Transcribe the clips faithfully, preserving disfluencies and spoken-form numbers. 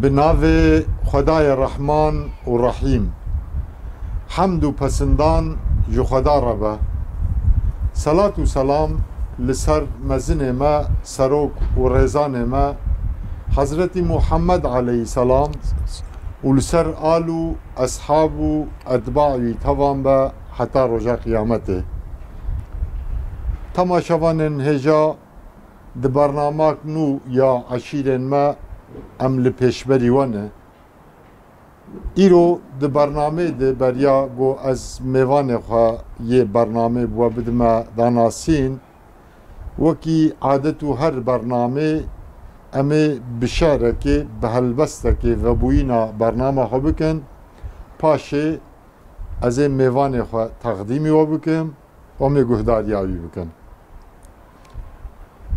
Bi navê Xwedayê Rehman û Rehîm. Hemd û pesindan ji Xweda re be. Selat û selam li ser mezinê me, serok û rêzanê me, Hezretî Muhammed aleyhisselam û li ser al û eshab û etba wî tevan be heta roja qiyametê. Temaşevanên hêja, di bernamak nû ya eşîrên me em li pêşberî we ne. Îro di bernameyê de beriya ku ez mêvanê xwe yê bernameyê bi we bidime danasîn, wekî adet û her bernamê em ê bi şerekê, bi helbestekê vebûyîna bernama xwe bikin. Paşê ez ê mêvanê xwe teqdîmî we bikim, em ê guhdariya wî bikin.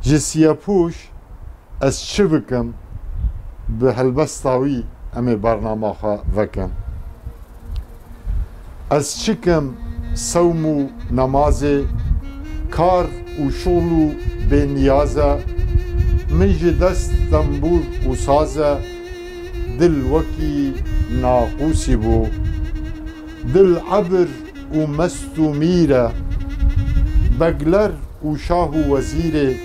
Ji Siyepûş ez çi bikim, bi helbesta wî em ê bernama xwe vekin. Ez çi kim sewm û nemazê, kar û şûl û bêniyaz e, min ji dest tembûr û saz e, dil wekî naqûsî bû. Dil ebir û mest û mîr e, begler û şah û wezîrê,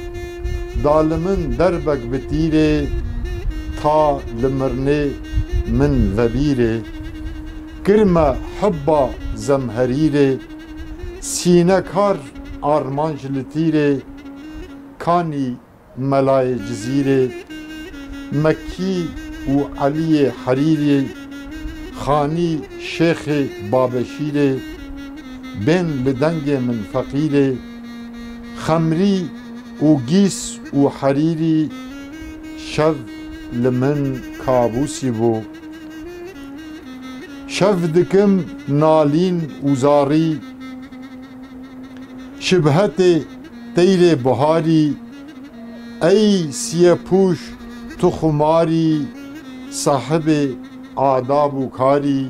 da li min derbek bi tîrê, ta li mirnê min vebîrê. Kirme hibba zemherîrê, sînekar armanc li tîrê, kanî Melayê Cizîrê, Mekkî û Eliyê Herîrî, Xanî Şêxê Babeşîrê, bên li dengê min feqîrê, Xemrî û Gîs û Herîrî, şev li min kabûsî bû. Şev dikim nalîn û zarî, şibhetê teyrê buharî, ey Siyepûş tu xumarî, sahibê adab û karî,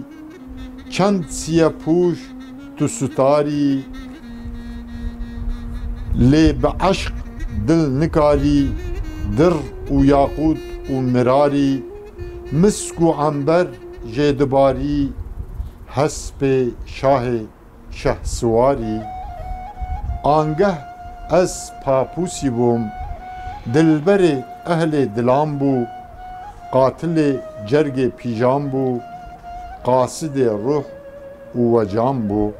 çend Siyepûş tu sutarî, lê bi eşq dil nikarî, dir û yaqût û mirarî, misk û ember jê dibarî, hespê şahê şehsiwarî. Angeh ez papûsî bûm, dilberê ehlê dilan bû, qatilê cergê pîjan bû, qasidê ruh û wecan bû.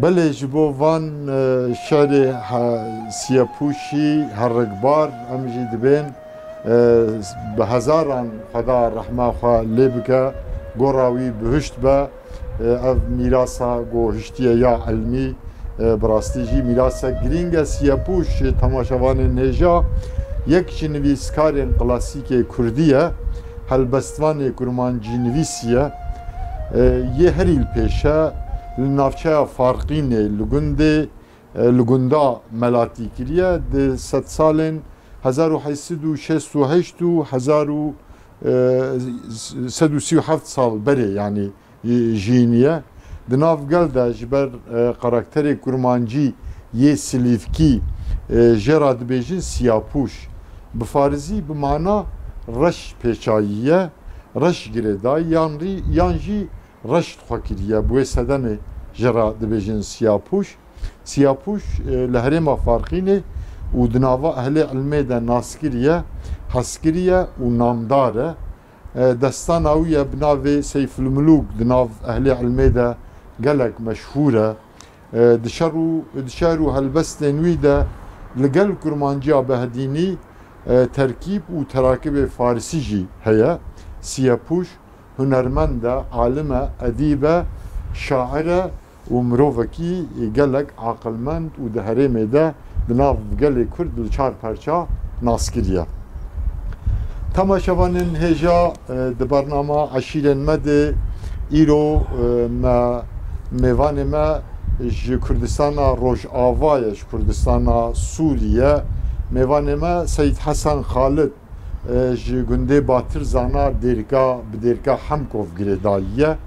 Belê ji bo van, e, şerê he-, Siyepûşî herikbar em jî dibên, e, bi hezaran Xweda rehma xwe lê bike, gora wî bihişt be. E, ev mîrasa ku hiştiye ya ilmî, e, bi rastî jî mîrasek girîng e. Siyepûş, e, temaşevanên hêja, yek ji nivîskarên klasîkê kurdî ye, helbestvanê kurmancînivîsî ye. E, yê herî li pêş e, li navçeya Farqînê li gundê, e, li gunda melatî kiriye. Di sedsalên hezar û heşt sed û şêst û heşt û hezar û, e, sed û sî û heft sal berê, yanî, e, jiyîniye. Di nav gel de ji ber, e, karakterê kurmancî yê Silîvkî, e, jê re dibêjin Siyapûş. Bi farizî bi mana reş pêçayî ye, reş girêdayî yan rî-, yan jî reş xwe kiriye. Bi wê sedemê jê re dibêjin Siyapûş. Siyapûş, e, li herêma Farqînê û di nava ehlê ilmê de naskirî ye, hezkirî ye û namdar e. E, destana wî ye bi navê Seyfulmulûk, di nav ehlê ilmê de gelek meşhûr e. E, di şer û, di şer û helbestên wî de li gel kurmanciya behdînî, e, terkîb û terakibê farisî jî heye. Siyepûş hunermend e, alim e, edîb e, şair e û mirovekî gelek aqilmend û di herêmê de di nav gelê Kurd li çar perça naskirî ye. Temaşevanên hêja, e, di bernama Eşîrên me de îro, e, me mêvanê me ji Kurdistana Rojava ye, ji Kurdistana Sûrî ye. Mêvanê me Seyîd Hesen Xalid, e, ji gundê Batirzana Dêrika, bi Dêrika Hemkov girêdayî ye.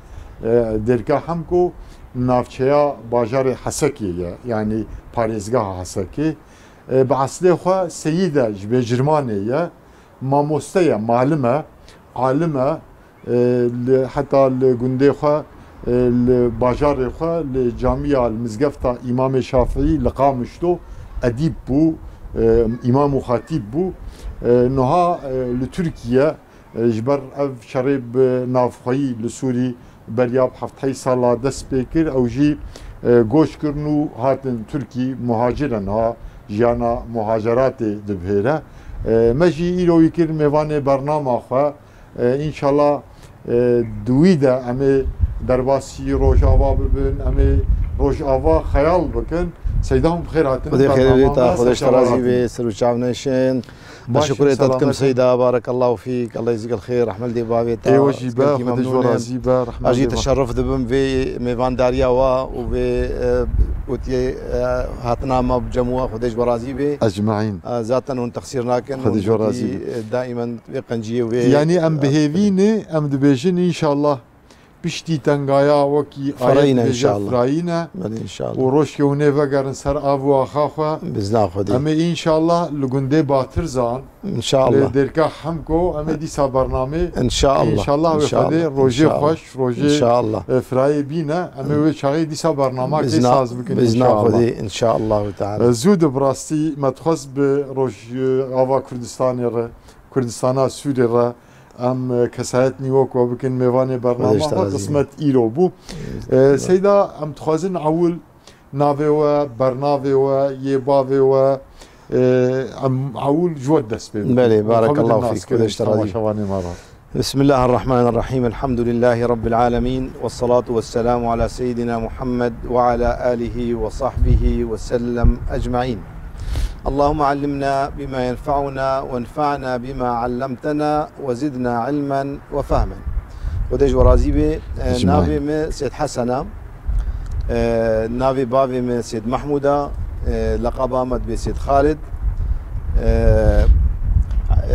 E, Dêrika Hemko navçeya bajarê Hesekê ye, yanî parêzgeha Hesekê. E, bi eslê xwe seyîd e, ji Bêcirmanê ye. Mamoste ye, malim e. alim e, e, li, heta li gundê xwe, e, li bajarê xwe, li camiya, li mizgefta Îmamê Şafîî li Qamişlo edîb bû, e, îmam û xatîb bû. E, niha, e, li Tirkiye, e, ji ber ev şerê bi navxweyî li Sûrî beriya bi heft heyş sala dest pê kir, ew jî, e, göç kirin û hatin Tirkî, muhacir e, niha jiyana muhaceratê dibihêre. E, me jî îro wî kir mêvanê bernama xwe. E, înşallah, e, di wî de em ê derbasî Rojava bibin, em ê Rojava xeyal bikin. Seyda hûn bi xêr hatin. Xwedê xêr bê ta, Xwedê ji te razî bê, ser û çav neşên. Baş, teşekkür ederim, selamet. Seyda, barakallahu fîk. Allah yezîk el xêr, rahmet lê bavê te. Êwe jî be, Xwedê ji we razî be, rahmet lê bavê. Ez jî teşerruf dibim vê mêvandariya wa û vê, e, gotiyê, e, hatina me bi cem we, Xwedê ji we razî bê. Ecmaîn. E, zaten hûn texsîr nakin, Xwedê ji we razî bê. E, daimen vê qenciyê wê. Yanî em bi hêvî ne, em dibêjin înşallah piştî tengaya wekî ayet dibêje, inşallah. Firayîne. Belê, inşallah. Û roj ke hûn ê vegerin ser av û axa xwe. Bizna Xwedê. Em ê înşallah li gundê Batirzan, inşallah, li Dêrka Hemko, em ê dîsa bernamê. İnşallah. İnşallah ve Xwedê rojê xweş, rojê, inşallah, e, firayê bîne. Em ê wê çaxê dîsa bernama kê saz bikin, inşallah. Bizna Xwedê, inşallah teala. E, zû de bi rastî me dixwest bi roj, e, ava Kurdistanê re, Kurdistana Sûrê re, em, e, kesayetnî wek we bikin mêvanê bernama xwe, qismet îro bû. E, Seyda, em dixwazin ewil navê we, bernavê we, yê bavê we, e, em ewil ji we dest pê bikin. Belê, barakallahu fîk, Xwedê ji te razî. Temaşevanê me re. بسم الله الرحمن الرحيم. الحمد لله رب العالمين. والصلاة والسلام على سيدنا محمد وعلى آله وصحبه وسلم أجمعين. اللهم علمنا بما ينفعنا وانفعنا بما علمتنا وزدنا علما وفهما. Xwedê ji we razî bê. E, navê me Sêd Hesen e. E, navê bavê me Sêd Mehmûd e. E, leqaba me dibê Sêd Xalid. E,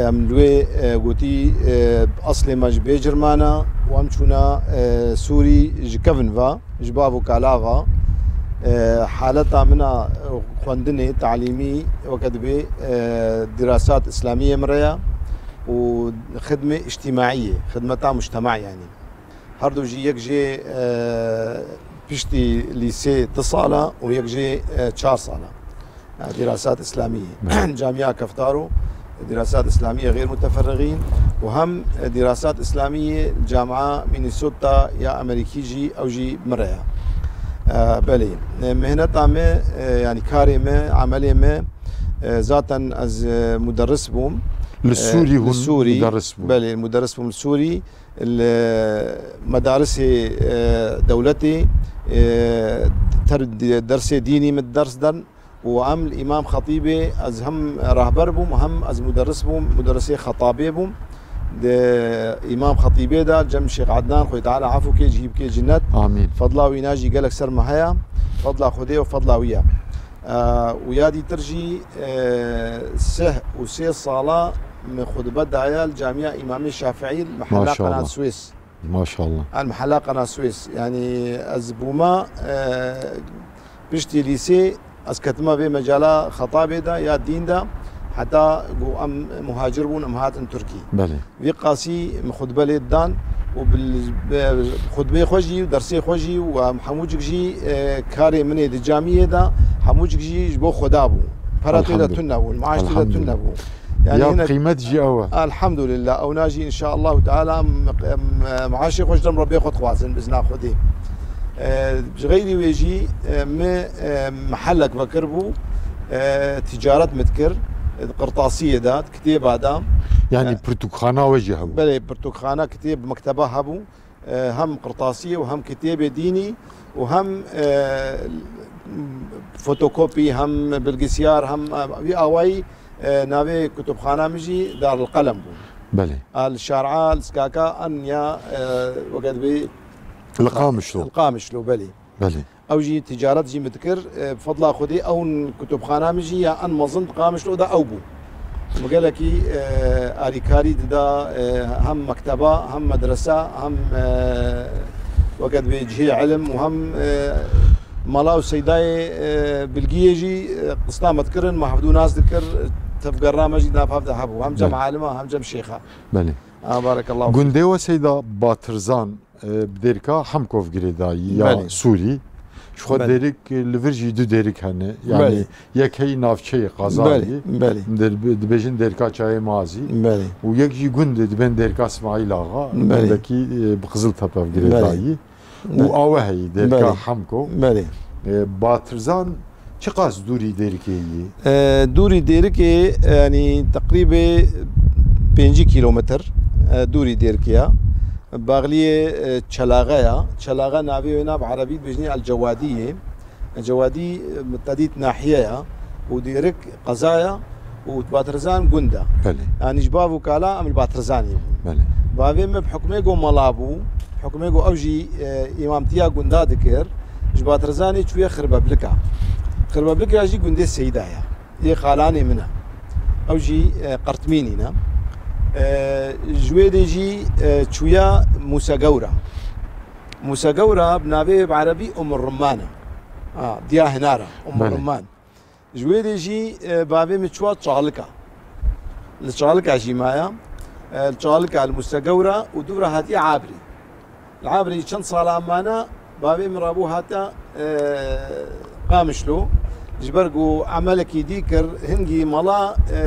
em li wê, e, gotî, e, eslê me ji Bêcirman e û em çûne, e, Sûrî ji kevin ve, ji bav û kala ve. E, haleta min a xwendinê, talîmî, weke dibê, e, dirasat îslamiyê min re ye û xidmê îctîmaiyê, xidmeta mujtema yanî. Her du jî, yek jê, e, piştî lîsê du sala û yek jê, e, çar sala. E, dirasat îslamiyê. Camiya Keftaro, dirasat îslamiyê xêr muteferrixîn û hem, e, dirasat îslamiyê camia Minnesota ya Amerîkî jî, ew jî min re ye. E, belê. E, mihneta me, e, yanî karê me, emelê me, e, zaten ez, e, muderris bûm. Li Sûrî hûn muderris bûn? Belê, muderris bûm li Sûrî. Li medarisê, e, dewletê, e, ter-, dersê dînî min ders dan û em li Îmam Xetîbê ez hem rehber bûm, hem ez muderris bûm, muderrisê Xetabê bûm. Di Îmam Xetîbê de cem Şêx Ednan, Xwedê Teala efû kê, cihî bikê cinnet. Amîn. Fedla wîna jî gelek ser me heye. Fedla Xwedê û fedla wî ye. E, û ya dîtir jî, e, sih û sê sala me xutbe daye li Camiya Îmamê Şafîî li Mehella Qenat Swês. Maşallah. Maşallah. Li Mehella Qenat Swês. Yanî ez bûma, e, piştî lîsê ez ketime vê mecala Xetabê de ya dîn de, heta ku em muhacir bûn, em hatin Tirkî. Belê. Vî qasî min xutbe lê didan û bi, bi xutbê xwe jî û dersê xwe jî û em hemûcik jî, e, karê min ê di camiyê de hemûcik jî ji bo Xweda bû. Pera tê de tune bû, maaş tê de tune bû. Elhamdulillah. Yanî ya hinek qîmet jî ew e. Elhamdulillah. Ewna jî înşaallahu teala em, em, maaşê xwe ji dem Rebbê xwe dixwazin, bi izna Xwedê. E, ji xeyrî wê jî, e, min, e, mehellek vekiribû, e, ticaret min dikir, e, di qirtasiyê de, di kitêba de. Yanî, e, pirtûkxana we jî hebû? Belê, pirtûkxana, kitêb, mekteba hebû. E, hem qirtasiyê û hem kitêbê dînî û hem, e, fotokopî, hem bilgisiyar, hem, e, vî awayî, e, navê kutubxana min jî Darul Qelem bû. Belê. A li Şar'a, li Skaka, an ya, e, weke dibê Li Qamişlo. Li Qamişlo, belê. Belê. Ew jî ticaret jî min dikir. E, bi fedla Xwedê ew kutubxana min jî ya en mezin di Qamişlo de ew bû. Min gelekî, e, alîkarî dida, e, hem mekteba, hem medresa, hem, e, weke dibê cihê ilim û hem, e, mala û seydayê, e, bilgiyê jî, e, qista me dikirin, me hevdû nas dikir, tevgera me jî nav hev de hebû. Hem cem alima, hem cem şêxa. Belê. Ah, barekallahu fîk. Gundê we Seyda Batirzan, e, bi dêrika Hemkov girêdayî ya Belê. Sûrî. Ji xwe Belê. Dêrik, e, li vir jî du dêrik hene. Yani Belê. Yek heyî navçeyê qazayî. Belê, belê. Dir-, dibêjin dêrika Çayê Mazî. Belê. Û yek jî gund e dibên dêrika Smaîl Axa. Belê. Gundekî, e, bi Qiziltepe Belê. Girêdayî. Û Belê. Awe heyî, dêrka Belê. Hemko. Belê. E, Batirzan çiqas dûrî dêrikê yî? E, dûrî dêrikê, yanî teqrîbê pêncî kîlometr, e, dûrî dêrikê ya. Baxliyê, e, Çelaxe ya. Çelaxe navê wê na bi erebî dibêjinê El Cewadî yê. Cewadî, e, tedît nahiye ya. Û dêrik qezaya û Batirzan gund e. Belê. Yanî ji bav û kala em li Batirzanê bûn. Belê. Bavê min bi hukmê ku mela bû, hukmê ku ew jî, e, îmamtiya gunda dikir, ji Batirzanê çûye Xirbeblika. Xirbeblika jî gundê Seyda ye. Yê xalanê min e. Ew jî, e, Qertmînî ne. E, ji wê dê jî, e, çûye Mûsegewra. Mûsegewra bi navê bi erebî Umurriman e. Ha, Diya Hinara, Umurriman. Belê. Ji wê dê jî, e, bavê min çûya Çalika. Li Çalika jî maya. E, li Çalika, li Mûsegewra û dû re hatiye Abrî. Li Abrî çend sala mane, bavê min rabû hate, e, Qamişlo. Ji ber ku emelekî dî kir, hingî mala, e,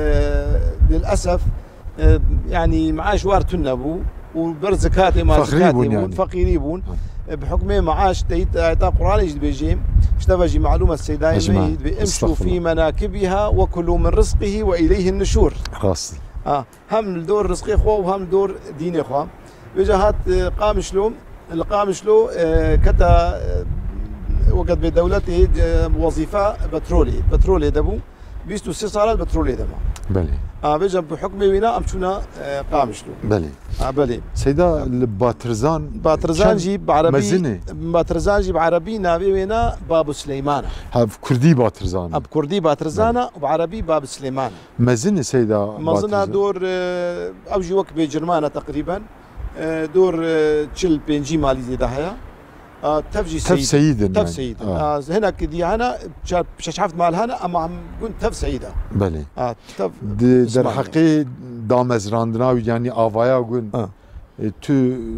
lilesef, e, yanî meaş war tune bû û ber zikatê ma Feqîrî zikatê bûn bûn, yani. Feqîrî bûn. Ha. E, bi hukmê meaş teyît ayeta Qur'anê jî dibêjê, ji te ve jî malûm e Seydayê Estexfirullah. Me yî dibê, "Imşû Estexfirullah. Fî menakibîha ve kulû min rizqihî ve ileyhin nuşûr." Rast. Ha, hem li dor rizqê xwe û hem li dor dînê xwe. Vêca hat, e, Qamişlo, li Qamişlo, e, keta, e, weke dibê dewletê, e, wezîfe petrolê, petrolê de bû. Bîst û sê sala li petrolê de ma. Belê. A, vêca bi hukmê wîna em çûna, e, Qamişlo. Belê. A, belê. Seyda, li Batirzan Batirzan çend jî bi erebî, mezin e? Batirzan jî bi erebî navê wê ne Babu Sileyman e. Ha, bi kurdî Batirzan e. Ha, bi kurdî Batirzan e Belê. Û bi erebî Babu Sileyman e. Mezin e Seyda Batirzan? Mezin e dor, e, ew jî wek bêcirman e teqrîben. E, dor, e, çil pêncî malî zêde heye. A, tev jî Tev seyîd. Seyîd in Tev yani. Seyîd in. A. A, hinek diye hene, çar, şeş heft mal hene, ama hem gund tev seyîd e. Belê. A, tev Di, Îsmaîl e. Derheqê damezrandina wî, yanî avaya gund, A. e, tu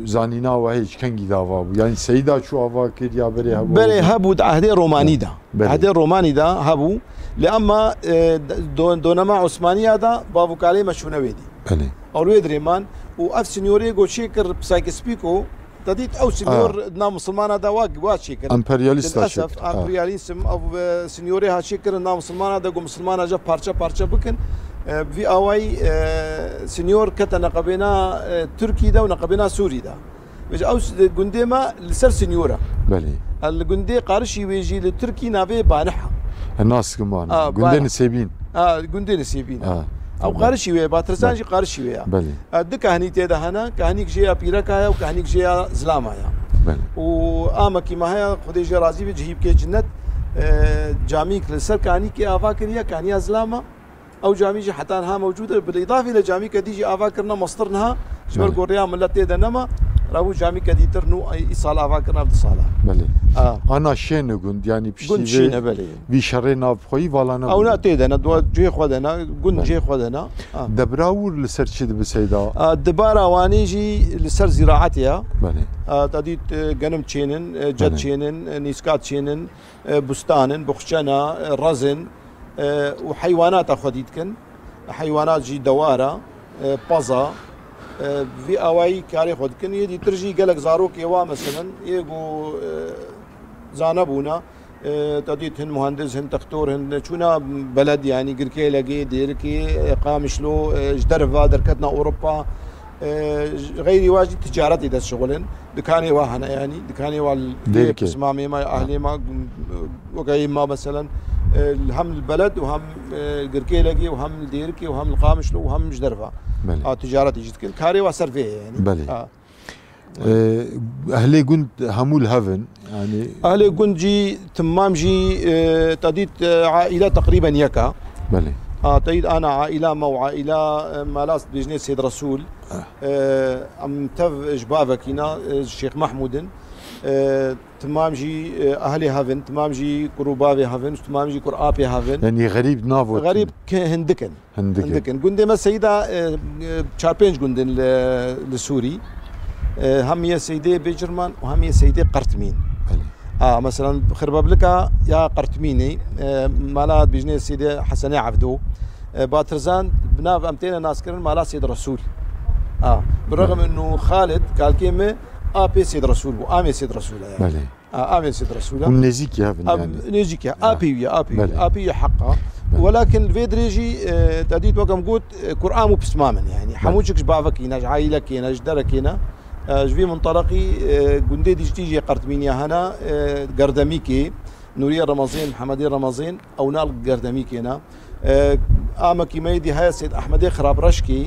zanîna we heye ji kengî de ava bû? Yanî seyîda çû ava kir ya berê hebû? Berê hebû di ehdê romanî de. Belê. Ehdê romanî de hebû. Lê ema, e, do-, donema Osmaniya de bav û kalê me çûne wê dî. Belê. Ew wê dirê man û ev sinyorê go çê kir Sykes-Picot, Te dît ew sînyor Ah. di nav misilmana de wa, wa çêkirin. Emperyalîst ha Lilesef, çêkir. Ah. Emperyalîzm, ev, e, sînyorê ha çêkirin nav misilmana de, ku misilmana jî parçe parçe bikin. E, bi vî awayî, e, sînyor kete neqebêna, e, Tirkî de û neqebêna Sûrî de. Vêca ew s-, gundê me li ser sînyor e. Belê. E, li gundê qarişî wê jî li Tirkî navê Banîh e. E, nas kim Banîh. Ah, Gundê Banîh. Nisêbîn. Ah, Gundê Nisêbîn. Ah, Ew tamam. Qarişî wê, Batirzan Belê. Jî qarişî wê ya. Belê. E, du kehnî tê de hene, kehnîk jê ya pîreka ye û kehnîk jê ya zilama ye. Belê. Û amekî me heye, Xwedê jê razî be, cihî bike cinnet, e, camîk li ser kehnîkê ava kiriye, kehniya zilama. Ew camî jî heta niha mewcûd e. Bil îdafî li camîke dî jî ava kirine mestir niha, ji ber Belê. Ku rêya milet tê de nema, rabû camîke dîtir nû, îsal ava kirine ev du sala. Belê. A. Ana şên e gund, yanî piştî Gund vê şîn e, belê. Vî şerê navxweyî vala nebû. Ew ne tê de ne, dua cihê xwe de ne, gund Belê. Cihê xwe de ne. Ha. Debra wir li ser çi dibe Seyda? A, debara Wanê jî li ser zîraetê ya. Belê. A, te dît, e, genim çênin, e, ced Belê. Çênin, e, nîskat çênin, e, bustan in, buxçe ne, e, rez in, e, û heywanata xwedî dikin. Heywanat jî dewar e, e, pez e, e, vî awayî karê xwe dikin. Yê dîtir jî gelek zarokê wa, meselen, yê ku, e, zane bûne, E, te dît hin muhendis, hin textor, hin çûna beled, yanî Girkêlegê, Dêrikê, e, Qamişlo, e, ji derve derketina Ewropa, e, ji xeyrî wa jî ticaretê de şixulin. Dikanê wa hene, yanî dikanê wa li Dêrikê. Pismamê ma, Ha. Ahlê ma, weke yê ma meselen, e, hem li beled û hem, e, Girkêlegê û hem li Dêrikê û hem li Qamişlo û hem ji derve. Belê. A, ticaretê jî dikin. Karê wa ser vê ye, yanî. Belê. A. Ee, ehlê gund hemû li hev in, yanî Ehlê gund jî timam jî, e, te dît, e, aîle teqrîben yek e. Belê. A, te dît ana aîla me û aîla, e, Malas dibêjinê Sêd Resûl. Ah. E, em tev ji bavekî ne, e, ji Şêx Mehmûd in. E, timam jî, e, ehlê hev in, timam jî kur û bavê hev in, timam jî kur apê hev in. Yanî xerîb navo. Xerîb ke-, hindik in. Hindik in. Hindik in. Gundê me Seyda, e, e, çar pênc gund in li, li Sûrî. E, hem yê Seydê Bêcirman û hem yê Seydê Qertmîn. Belê. A, meselan, Xirbeblika ya Qertmînê, e, mala dibêjinê Seydê Hesenê Evdo. E, Batirzan, bi nav em têne naskirin mala Sêd Resûl. A, bi rexm inu Xalid, kalkê me, apê Sêd Resûl bû, amê Sêd Resûl e yani. Belê. A, amê Sêd Resûl e. Hûn nêzîkî hev in yani. Nêzîkî, ha, apê wî ye, apê wî, apê wî heq e. Welakin li vê dirêjî, e, te dît wek em got, e, kur am û pismam in yani. Belê. Hemû çik ji bavekî ne, ji aîlekê ne, ji derekê ne. E, ji vî muntalaqî, e, gundê dî jî jê Qertmîniya hene, e, Gerdemîkê, Nûriyê Remezên, Mihemedê Remezên, ewna li Gerdemîkê ne. E, amekî me yê dî heye Sêd Ehmedê Xirabreşkê,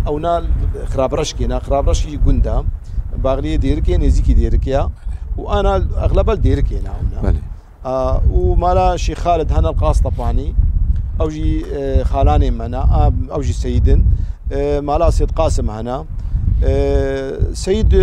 ewna li Xirabreşkê ne. Xirabreşkî jî gund e. Baxliyê Dêrikê, nêzîkî Dêrikê ye. Û ana exleba li Dêrikê ne ewna. Belê. A, û mala Şêx Xalid hene li Qastepanî. Ew jî, e, xalanê me ne. A, ew jî seyîd in. E, mala Sêd Qasim hene. E, seyîd, e,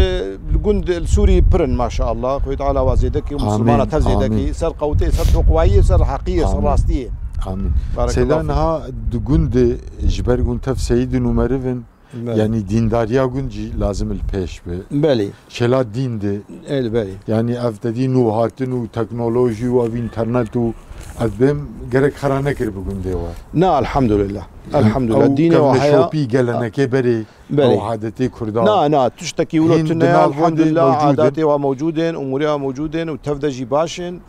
li gund, li Sûrî pir in, maşallah. Xwedê Teala wa zêde kî, Amîn, misilmana tev zêde kî. Amîn. Ser qewtê, ser toqwayiyê, ser heqiyê, ser Amîn. Rastiyê. Amîn. Barakallahu Seyda, fîk. Niha di gund de ji ber gund tev seyîd in û meriv in, Belê. Yanî dîndariya gund jî lazim il pêş be. Belê. Şêla dîn de. Elê, belê. Yanî ev te dî nû hatin û teknolojî û ev înternet û ev bêm gerek xera nekir bi gundê we. Na, elhamdulillah. Yanî Elhamdulillah. Ew Dînê wa heya. Kevneşopî gelenekê berê. Belê. Ew adetê Kurda. Na, na, tiştekî wilo tune, elhamdulillah, adatê wa mewcûd in, umûrê wa mewcûd in û tev de jî baş in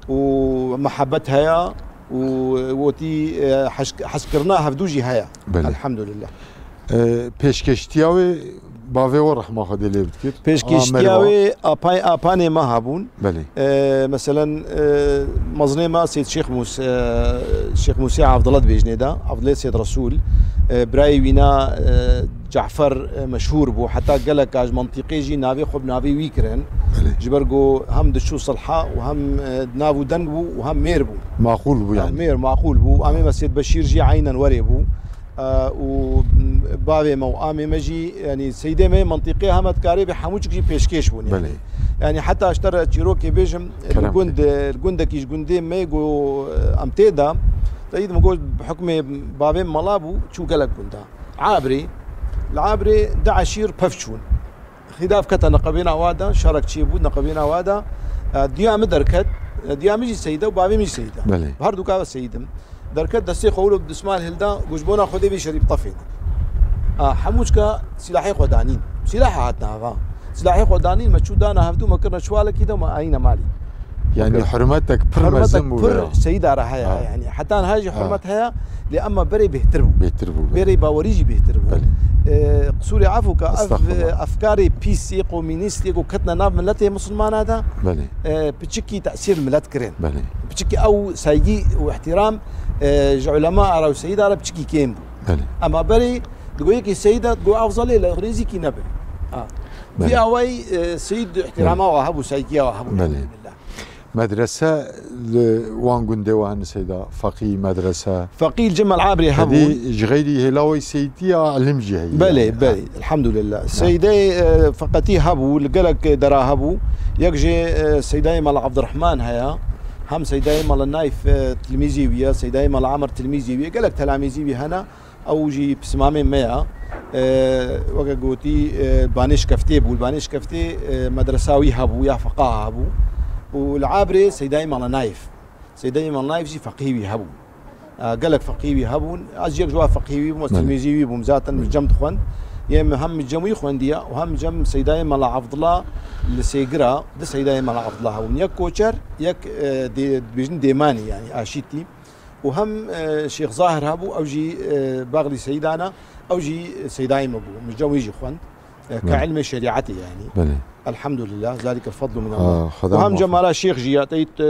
û mihebet heya û wotî, e, heş-, hezkirina hevdû jî heye. Belê. Elhamdulillah. E, pêşkeştiya wê bavê we rehma Xwedê lê bikir. Pêşkeştiya wê apay-, apanê me hebûn. Belê. E, meselen, e, mezinê me Sêd Şêx Mûs-, e, Şêx Mûsê Avdila dibêjinê de, Avdilê Sêd Resûl, e, birayê wîna, e, Cafer, e, meşhûr bû. Heta gelek a ji mentiqê jî navê xwe bi navê wî kirin. Belê. Ji ber ku hem diçû silha û hem, e, nav û deng bû û hem mêr bû. Maqûl bû yani. Mêr, maqûl bû. Amê me Sêd Beşîr jî eynen werê bû. E, û bavê me û amê me jî, yanî seydê me yê mentiqê heme dikarê bê hemû çik jî pêşkêş bûn, yanî. Belê. Yanî heta ji te re çîrokê bêjim, li Kerem gund, bê. Li gundekî ji gundê me ku, e, em tê de, te dît min got, bi hukmê bavê min mala bû, çû gelek gunda. Abrê, li Abrê du eşîr pev çûn. Xîlav kete neqebêna wa de, şerek çêbû neqebêna wa de. E, diya min derket, e, diya min jî seyde û bavê min jî seyde. Belê. Her du ka seydim. Derket destê xwe wilo bi dismal hilda, got ji bona Xwedê vê şerî bitefêne. A, hemû çika silahê xwe danîn. Silaha hatine heva. Silahê xwe danîn, me çû dana hevdû, me kirine çiwalekî de, me ayîne malî. Yanî hurmetek pir mezin bû. Hurmetek pir seyda re heye, ha, yanî. Heta niha jî hurmet heye, lê ema berê bêhtir bû. Bêhtir bû, belê. Berê bawerî jî bêhtir bû. Belê. E, qisûrê efû ka ev, Estexfirullah. Efkarê pîs yê komînîst yê ku ketine nav miletê misilmana de, belê, e, piçikî tesîr milet kirin. Belê. Piçikî ew saygî û îhtîram, e, ji ulema ara û seyîda re piçikî kêm bû. Belê. Ema berê digo yekî seyîda digo efzalê li rêzîkî nebe. Ha. Belê. Vî awayî, e, seyîd îhtîrama wa hebû, saygîya wa hebû. Belê. Elhamdulillah. Medrese li wan gundê we hene seyda, feqî, medrese? Feqî li Cemel Abrê hebûn. Tedî ji xeyrî hêla we seyîtiya elim jî heye. Belê, yani, belê. Ha. Elhamdulillah. Ha. Seydê, e, feqetî hebû, li gelek dera hebû. Yek jê, e, seydayê Mala Abdurrahman heye. Hem seydayê Mala Naif, e, tilmîzî wî ye, seydayê Mala Amir tilmîzî wî ye. Gelek telamîzî wî hene. Ew jî pismamê me ya. E, weke gotî, e, Banê Şikeftê bû. Banê Şikeftê, e, medresa wî hebû ya feqaha hebû. Û li Abrê Seydayê Mala Naif. Seydayê Mala Naif jî feqî wî hebû. E, gelek feqî wî hebûn. Ez yek ji wa feqî wî bûm, ez Belê. Tilmîzî wî bûm. Zaten Belê. Cem dixwend. Yê min hem cem wî xwendiya û hem cem Seydayê Mala Evdila li Sêgira, di Seydayê Mala Evdila hebûn. Yek Koçer, yek, e, dê-, dibêjin Dêmanî, yani Aşîtî. û hem, e, Şêx Zahir hebû, ew jî, e, Baxlî Seydan e, ew jî Seydayê me bû. Min cem wî jî xwend. E, ke Belê. Ilmê şerîetê yanî. Belê. Elhamdulillah, zalike fadlu min Allah. Û hem cem mala Şêx jî ya, teyit, e,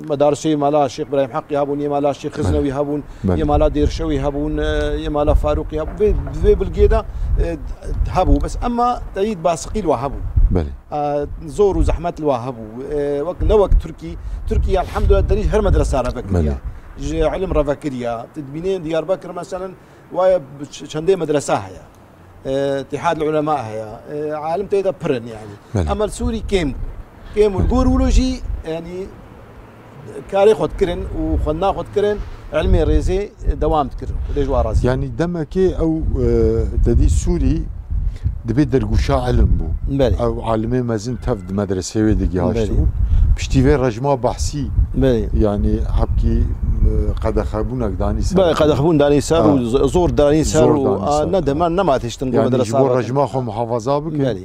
medarisê mala Şêx Îbrahîm Heqî hebûn, yê mala Şêx Xiznewî hebûn, Belê. Yê mala Dêrşewî hebûn, e, yê mala Farûqî hebûn. Vê, vê bilgê de, e, hebû. Bes emma teyit basiqî li wa hebû. Belê. E, zor û zehmet li wa hebû. E, wek, ne wek Tirkî. Tirkî, elhamdulillah, derî her medresa re vekiriya. Belê. Ji ilim re vekiriya. Tu dibînê Diyarbekir, meselen, waya ç-, çendê medresa heye. E, Îtîhad Ulema heye. E, alim tê de pir in, yanî. Belê. Ema li Sûrî kêm bû. Êm û li gor wilo jî, yanî karê xwe dikirin û xwendina xwe dikirin, ilmê rêzê dewam dikirin. Xwedê ji wan razî. Yanî demekê ew, e, te dî Sûrî dibê dergûşa ilim bû. Belê. Ew alimê mezin tev di medreseyê wê de gihaştibûn. Belê. Piştî vê rejma behsî, Belê. yanî hebkî, e, qedexebûnek danî ser. Belê, qedexebûn danî ser Ha. û z-, zor danî ser Zor û, danî a, ser. ne dema, nema têştin bo Yanî ji medresa bo hatin. rejma xwe muhafaza bikin. Belê.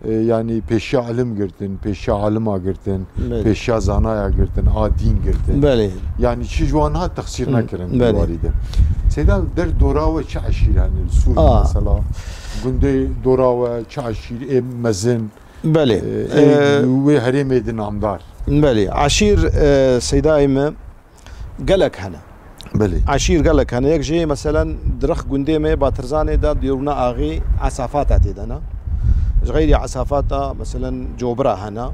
E, yanî pêşiya ilim girtin, pêşiya alima girtin, Belê. pêşiya zanaya girtin, a dîn girtin. Belê. Yanî çi ji wan hat texsîr Hı, nekirin belê. di warî de. Seyda, der dora we çi eşîr hene li Sûrî Aa. mesela? Gundê dora we çi eşîr ê mezin? Belê. E, ê E, wê herêmê di namdar. Belê. Eşîr, e, Seydayê me, Gelek hene. Belê. Eşîr gelek hene. Yek jê, meselen, di rix gundê me Batirzanê de Dêrûna Axê Esafata tê de ne. Ji xeyrî Esafata, meselen, Cobira hene,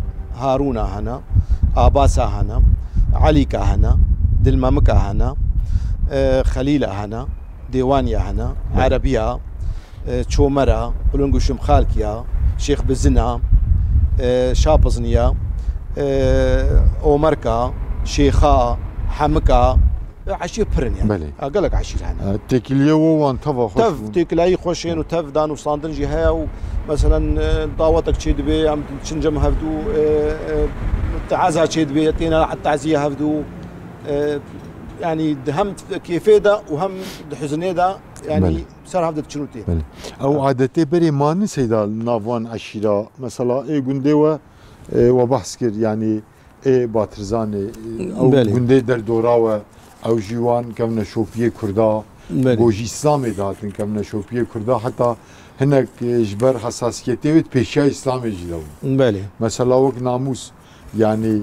Harûna hene, Abasa hene, Elîka hene, Dilmemika hene, e, Xelîla hene, Dêwaniya hene, Belê. Erebiya, e, Çomera, Qulungu Şimxalkiya, Şêx Bizina, e, Şapizniya, e, Omerka, Şêxa, Hemika, e, eşîr pir in yani. Belê. E, gelek eşîr hene. E, têkiliyê wo wan teva xweş Tev bûn. têkilayî xweş ên û tev dan û standin jî heye û meselen, e, dawetek çê dibe, em diçin cem hevdû, e, e, teaza çê dibe, têne heta teziye hevdû, e, yani di hem kêfê de û hem di huzinê de, yani Belê. ser hev de diçin û tê. Belê. Ew Ha. adetê berê mani Seyda li nav wan eşîra, mesela ê gundê we, e, we behs kir, yanî ê Batirzanê, e, ew Belê. gundê derdora we, ew jî wan kevneşopiyê Kurda, Belê. go jî Îslamê dihatin kevneşopiyê Kurda, heta hinek, e, ji ber hesasiyetê wê pêşiya Îslamê jî de bûn. Belê. Mesela wek namûs, yanî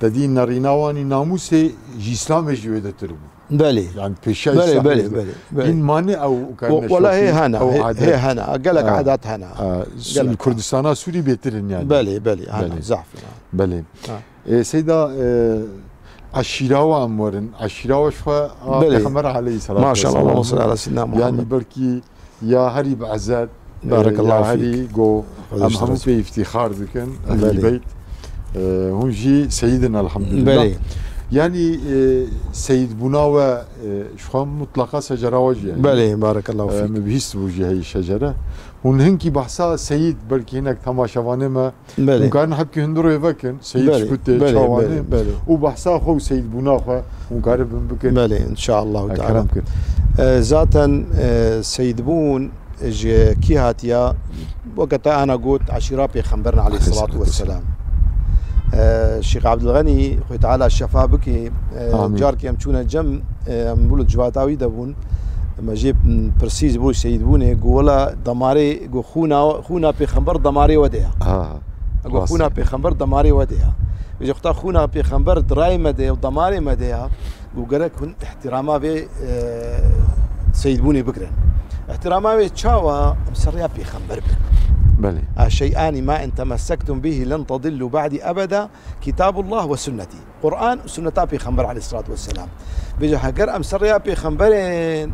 te dî nerîna wanî namûsê ji Îslamê jî wê de tir bû. Belê. Yani pêşiya Belê, Îslamê belê, jî de. belê, belê. Hîn mane ew Wa-, kevneşopî, wala hê hene, ew hê, adet. hê hene, gelek Ha. adat hene. Ha, Gelek. Kurdistana Sûrî bêtir in yani. Belê, belê, hene, Belê. zaf hene. Belê. Ha. E, Seyda, e, eşîra we em werin. Eşîra we ji xwe a Belê. Pêxember aleyhisselatu Maşallah, vesselam. Allahümme salli ala seyyidina Muhammed. Yani belkî ya herî bi ezet, Barakallahu e, ya fîk. herî go Xwedê em ji te hemû razî. pê îftîxar dikin, Belê. ehlî beyt. E, hûn jî seyid in elhamdülillah. Belê. Yani, e, seyidbûna we, e, ji xwe mutlaqa secera we jî heye. Belê, barakallahu E, fîk. min bihîst bû jî heye şecere. Hûn hinkî behsa seyid belkî hinek temaşevanê me Belê. Hûn karin hebkî hundirê vekin, Seyîd Belê, Şikutê, belê, Çawanê belê, belê. û behsa xwe û seyîdbûna xwe hûn karibin bikin. Belê, inşaallahu E, teala. kerem kir. E, zaten, e, seyîdbûn ji kî hatiya? Weke te ana got, eşîra Pêxemberin aleyhissalatu Aleyhissalatu vesselam. E, Şêx Abdulxenî, Xwê Teala şefa bike, e, Amîn. carkê em çûne cem, e, em bû li civata wî de bûn. Me jê pirsî ji bo seyîdbûnê, got, wela damarê, got, xûna, xûna Pêxember damarê we de ya. Ha, Got, rast. xûna Pêxember damarê we de ya. Vêjê xwe ta xûna Pêxember di rayê me de ya û damarê me de ya. Got, gerek hûn îhtîrama vê, e, seyîdbûnê bigirin. Îhtîrama wê çawa? Em ser rêya Pêxember bin. Belê. A şey'ani ma in temessektum bihi len tedillu ba'di ebeda, Kitabullah ve sünneti. Quran û sünneta Pêxember aleyhissalatu vesselam. Vêca heger em ser rêya Pêxemberên,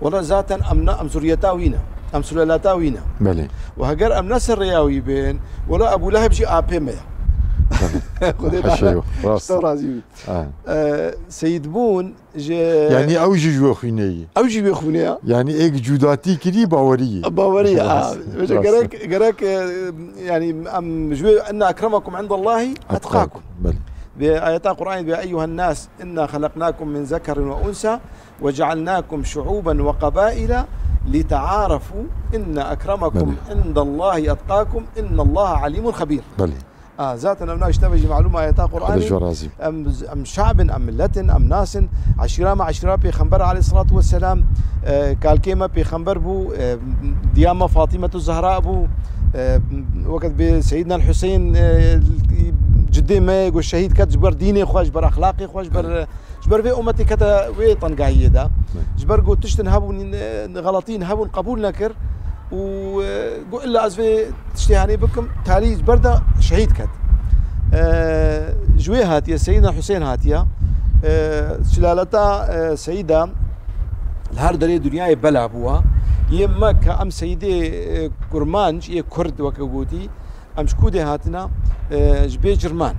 wela zaten em ne, em zuriyeta wî ne. Em sulelata wî ne. Belê. Û heger em ne ser rêya wî bên, wela Ebû Leheb jî apê me ye. Belê. Xwedê Heşê Teala yo, rast. ji te razî bî. Ha. E, seyîdbûn ji Yani ew jî ji wê xwînê ye. Ew jî wê xwînê ya. Yani êk cudatî kirî bawerî ye. Bawerî ye, ha. Rast, Vêca rast. gerek, gerek, e, yani em ji wê inna ekremekum indallahi Etqakum. etqakum. Belê. Bi ayeta Qur'anê bi eyyuhen nas inna halaknakum min zekerin ve unsa ve cealnakum şu'uben ve qabaila lite'arafu inna ekremekum Belê. indallahi etqakum innallaha alimun habir. Belê. A, zaten ev naş tevejî malûm ayeta Qur'anê. Xwedê ji we razî. Em, em şabin, em milletin, em nasin. Eşîra me, eşîra Pêxember aleyhissalatu vesselam. E, kalkê me Pêxember bû. E, diya me Fatîmetu Zehra bû. E, weket bê Seyyidina Hüseyin, e, cidê me got şehîd ket ji ber dînê xwe, ji ber exlaqê xwe, ji ber Ji ber vê ummetê kete wê tengahiyê de. Ji ber ku tiştin hebûn, e, xeletîn hebûn qebûl nekir û, e, got, "Illa ez vê tiştê henê bikim", talî ji ber de şehîd ket. E, ji wê hatiye, Seyyidina Husên hatiye, e, silaleta, e, Seyîda li her derê dinyayê bela bûwa. Yê me ke em Seyîdê, e, Kurmanc, yê Kurd weke gotî, Em ji ku dê hatine? e, ji Bêcirman.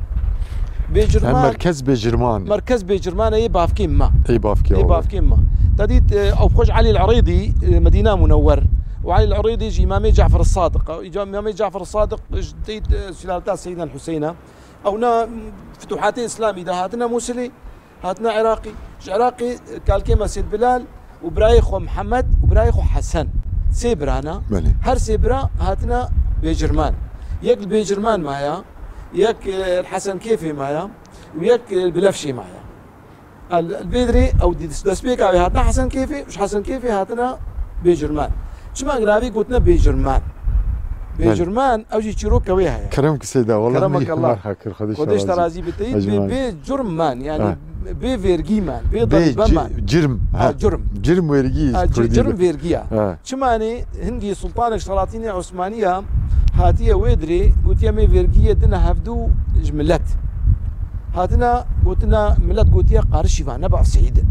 Bêcirman, Hem merkez Bêcirman. Merkez Bêcirman ê bavkê me. Ê bavkê Ê bavkê me. Te dît, e, ew xwe ji Elî Erîdî, e, Medîna Munewwer. Û Elî Erîdî ji Îmamê Cafer Sadiq. Îca-, Îmamê Cafer Sadiq ji teyt, e, sülaleta Seydina Huseyna. Ew na, m, fituhatê Îslamî de hatine Mûsilê. Hatine Iraqî. Ji Iraqê, e, kalkê me Sêd Bilal û birayê xwe Mihemed û birayê xwe Hesen. Sê birana. Belê. Her sê bira hatine Bêcirman. Yek li Bêcirman maya, yek, e, li Hesen Kêfê maya û yek, e, li Bilefşê maya. El, el Bêdirê ew di-, destpêka wê hatine Hesen Kêfê, ji Hesen Kêfê hatine Bêcirman. Çima giravî gotine Bêcirman? Belê. Bêcirman, ew jî çîroka wê heye. Kerem ki Seyda, wallah Keremek min Allah. Merha kir, Xwedê Xwedê ji te razî. Razî bi te yî. Hacı bê, Malim. Bê curm man, yani Ha. bê vergî man, bê Bê daribe ci-, man. Cirm, Ha, ha. Curm. Cirm vergî Ha, ci-, Kurdî curm de. Vergî ya. Ha. Çimanê hingî sultanek Selatînê Osmaniya hatiye wê dirê, gotiye me vergiyê dine hevdu ji millet. Hatina gotina millet gotiye qarişî va neba seyîdin.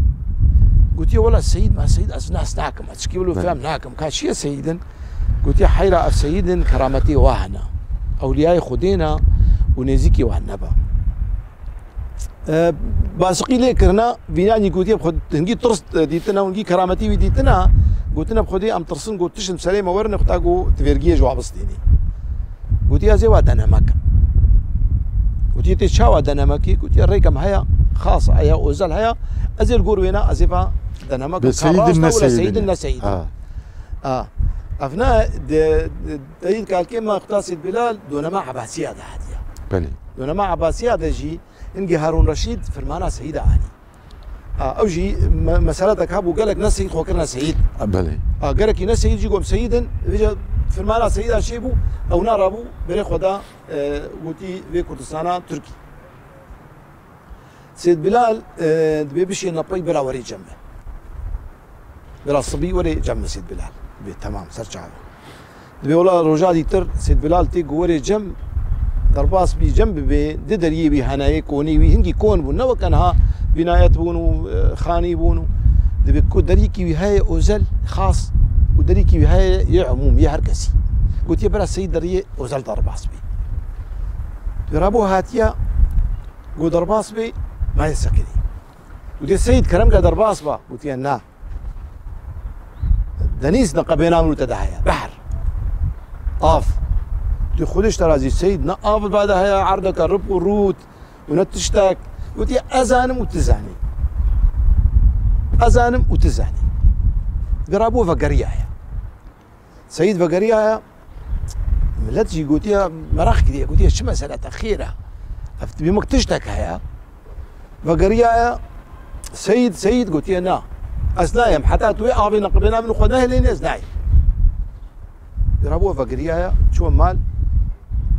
Gotiye wela seyîd ma seyîd ez nas nakim, ez çikî wilo Belê. Fehm nakim. Ka çiye seyîdin? Gotiye heyra ev seyîdin kerametê wa hene. Ewliyayê Xwedê ne û nêzîkî wan neba. E, basiqî lê kirina, vînanî gotiye bi xwe hingî tirs, e, dîtina û hingî kerametî wî dîtina, gotine bi Xwedê em tirsin, got tişt li serê me werin, xwe ta got tu vergiyê ji wa bistênî. Gotiye ez ê wa deneme kim. Gotiye tê çawa deneme kî? Gotiye rêke me heye, xas heye, ozel heye, ez ê li gor wêna ez ê va deneme kim. Bê Ka seyîdin rast e ne wele seyîdin seyîdin e. Ne seyîdin. Ha. Ha. Ev ne de, de, de, de kalkê me Xwedê Seyîd Bilal donema Ebasiya de hatiye. Belê. Donema Ebasiya de jî Hingî Harûn Reşîd firmana Seyîda anî. A, ew jî me-, meseletek hebû, gelek ne Seyîd xwe kirine Seyîd. A, belê. A, gelekî ne Seyîd jî got em Seyîd in, vêca firmana Seyîda çêbû, ew na rabû berê xwe da, e, gotî vê Kurdistana Tirkî. Seyîd Bilal, e, dibê bişêne pey bira werê cem me. Bira sibî werê cem me Seyîd Bilal. Dibê temam, ser çav. Dibê wela roja dîtir Seyîd Bilal tê ku werê cem, derbas bî cem bibê, di deriyê wî hene yê konî wî hingî kon bûn. Ne weke niha vînayet bûn û, e, xanî bûn û dibê ku deriyekî wî heye ozel, xas û deriyekî wî heye yê umûm, yê her kesî. Gotiye bira Seyîd deriyê ozel derbas bî. Dibê rabû hatiye, got derbas bê, nayê sekinî. Gotiye Seyîd kerem ke derbas ba. Gotiye na. Denîz neqebêna min û te de heye. Behr. Av. Tu xwe dişt te razî Seyîd ne av ba de heye, erdeke rip û rût û ne tiştek. Gotiye ez zanim û tu zanî. Ez zanim û tu zanî. Dibê rabû vegeriyaye. Seyîd vegeriyaye. Millet jî gotiye meraq kiriye. Gotiye çi mesele te xêr e? Ev dibê mek tiştek heye. Vegeriyaye, Seyîd, Seyîd, gotiye na. Ez nayêm. Heta tu wê avê neqibêna min û xwe nehêlênî ez nayêm. Rabû vegeriyaye, çû mal,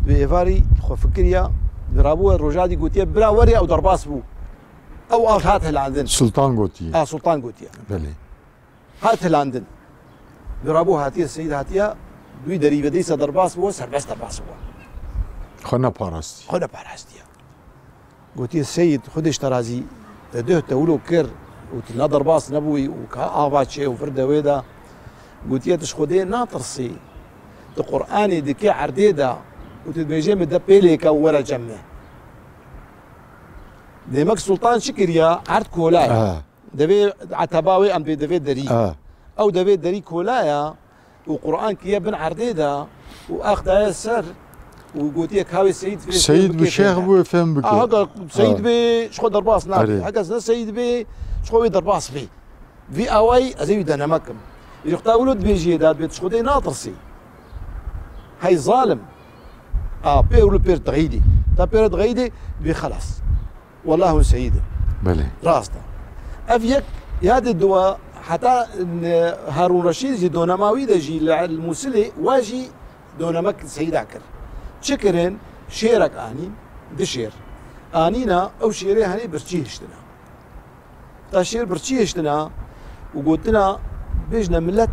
bi êvarî xwe fikiriya, rabû roja dî gotiye bira werê ew derbas bû. Ew av hat hilandin. Sultan gotiye. A, Sultan gotiye. Belê. Hat hilandin. Bi rabû hatiye Seyîd hatiye, dûyî derî ve dîsa derbas bû, serbest derbas bû. Xwe neparastî. Xwe neparastiye. Gotiye Seyîd, Xwedê ji te razî, te duh te wilo kir û tu ne derbas nebûyî û ka ava çê û vir de wê de. Gotiye tu ji Xwedê natirsî. Tu Qur'anê dikê erdê de û tu dibêjê min de pêlêke û were cem me. Demek Sultan çi kiriya? Erd kola ye. Ha. Devê eteba wê em bê devê derî. Ha. Ew devê derî kola ye û Qur'an kiriye bin erdê de û ax daye ser û gotiye ka wê Seyîd bê, Seyîd bi şêx bû, fêm bike. Aha, ka Seyîd Ha. bê, ji xwe derbas nabe. Erê. Heke ne Seyîd bê, ji xwe wê derbas bê. Vî awayî ez ê wî deneme kim. Îro ta wilo dibêjiyê de, dibê tu ji Xwedê natirsî. Hey zalim. A, pê wilo pêr dixeydî. Ta pêre dixeydî, bê xelas. Wallah hûn seyîd in. Belê. Rast e. Ev yek, ya di dua, heta, e, Harûn Reşîd jî donema wî de jî li, li Mûsilê, wa jî donemek seyîda kir. Çi kirin? Şêrek anîn, di şêr. Anîna, ew şêrê henê birçî hiştina. Ta şêr birçî hiştina û gotina, bêjne millet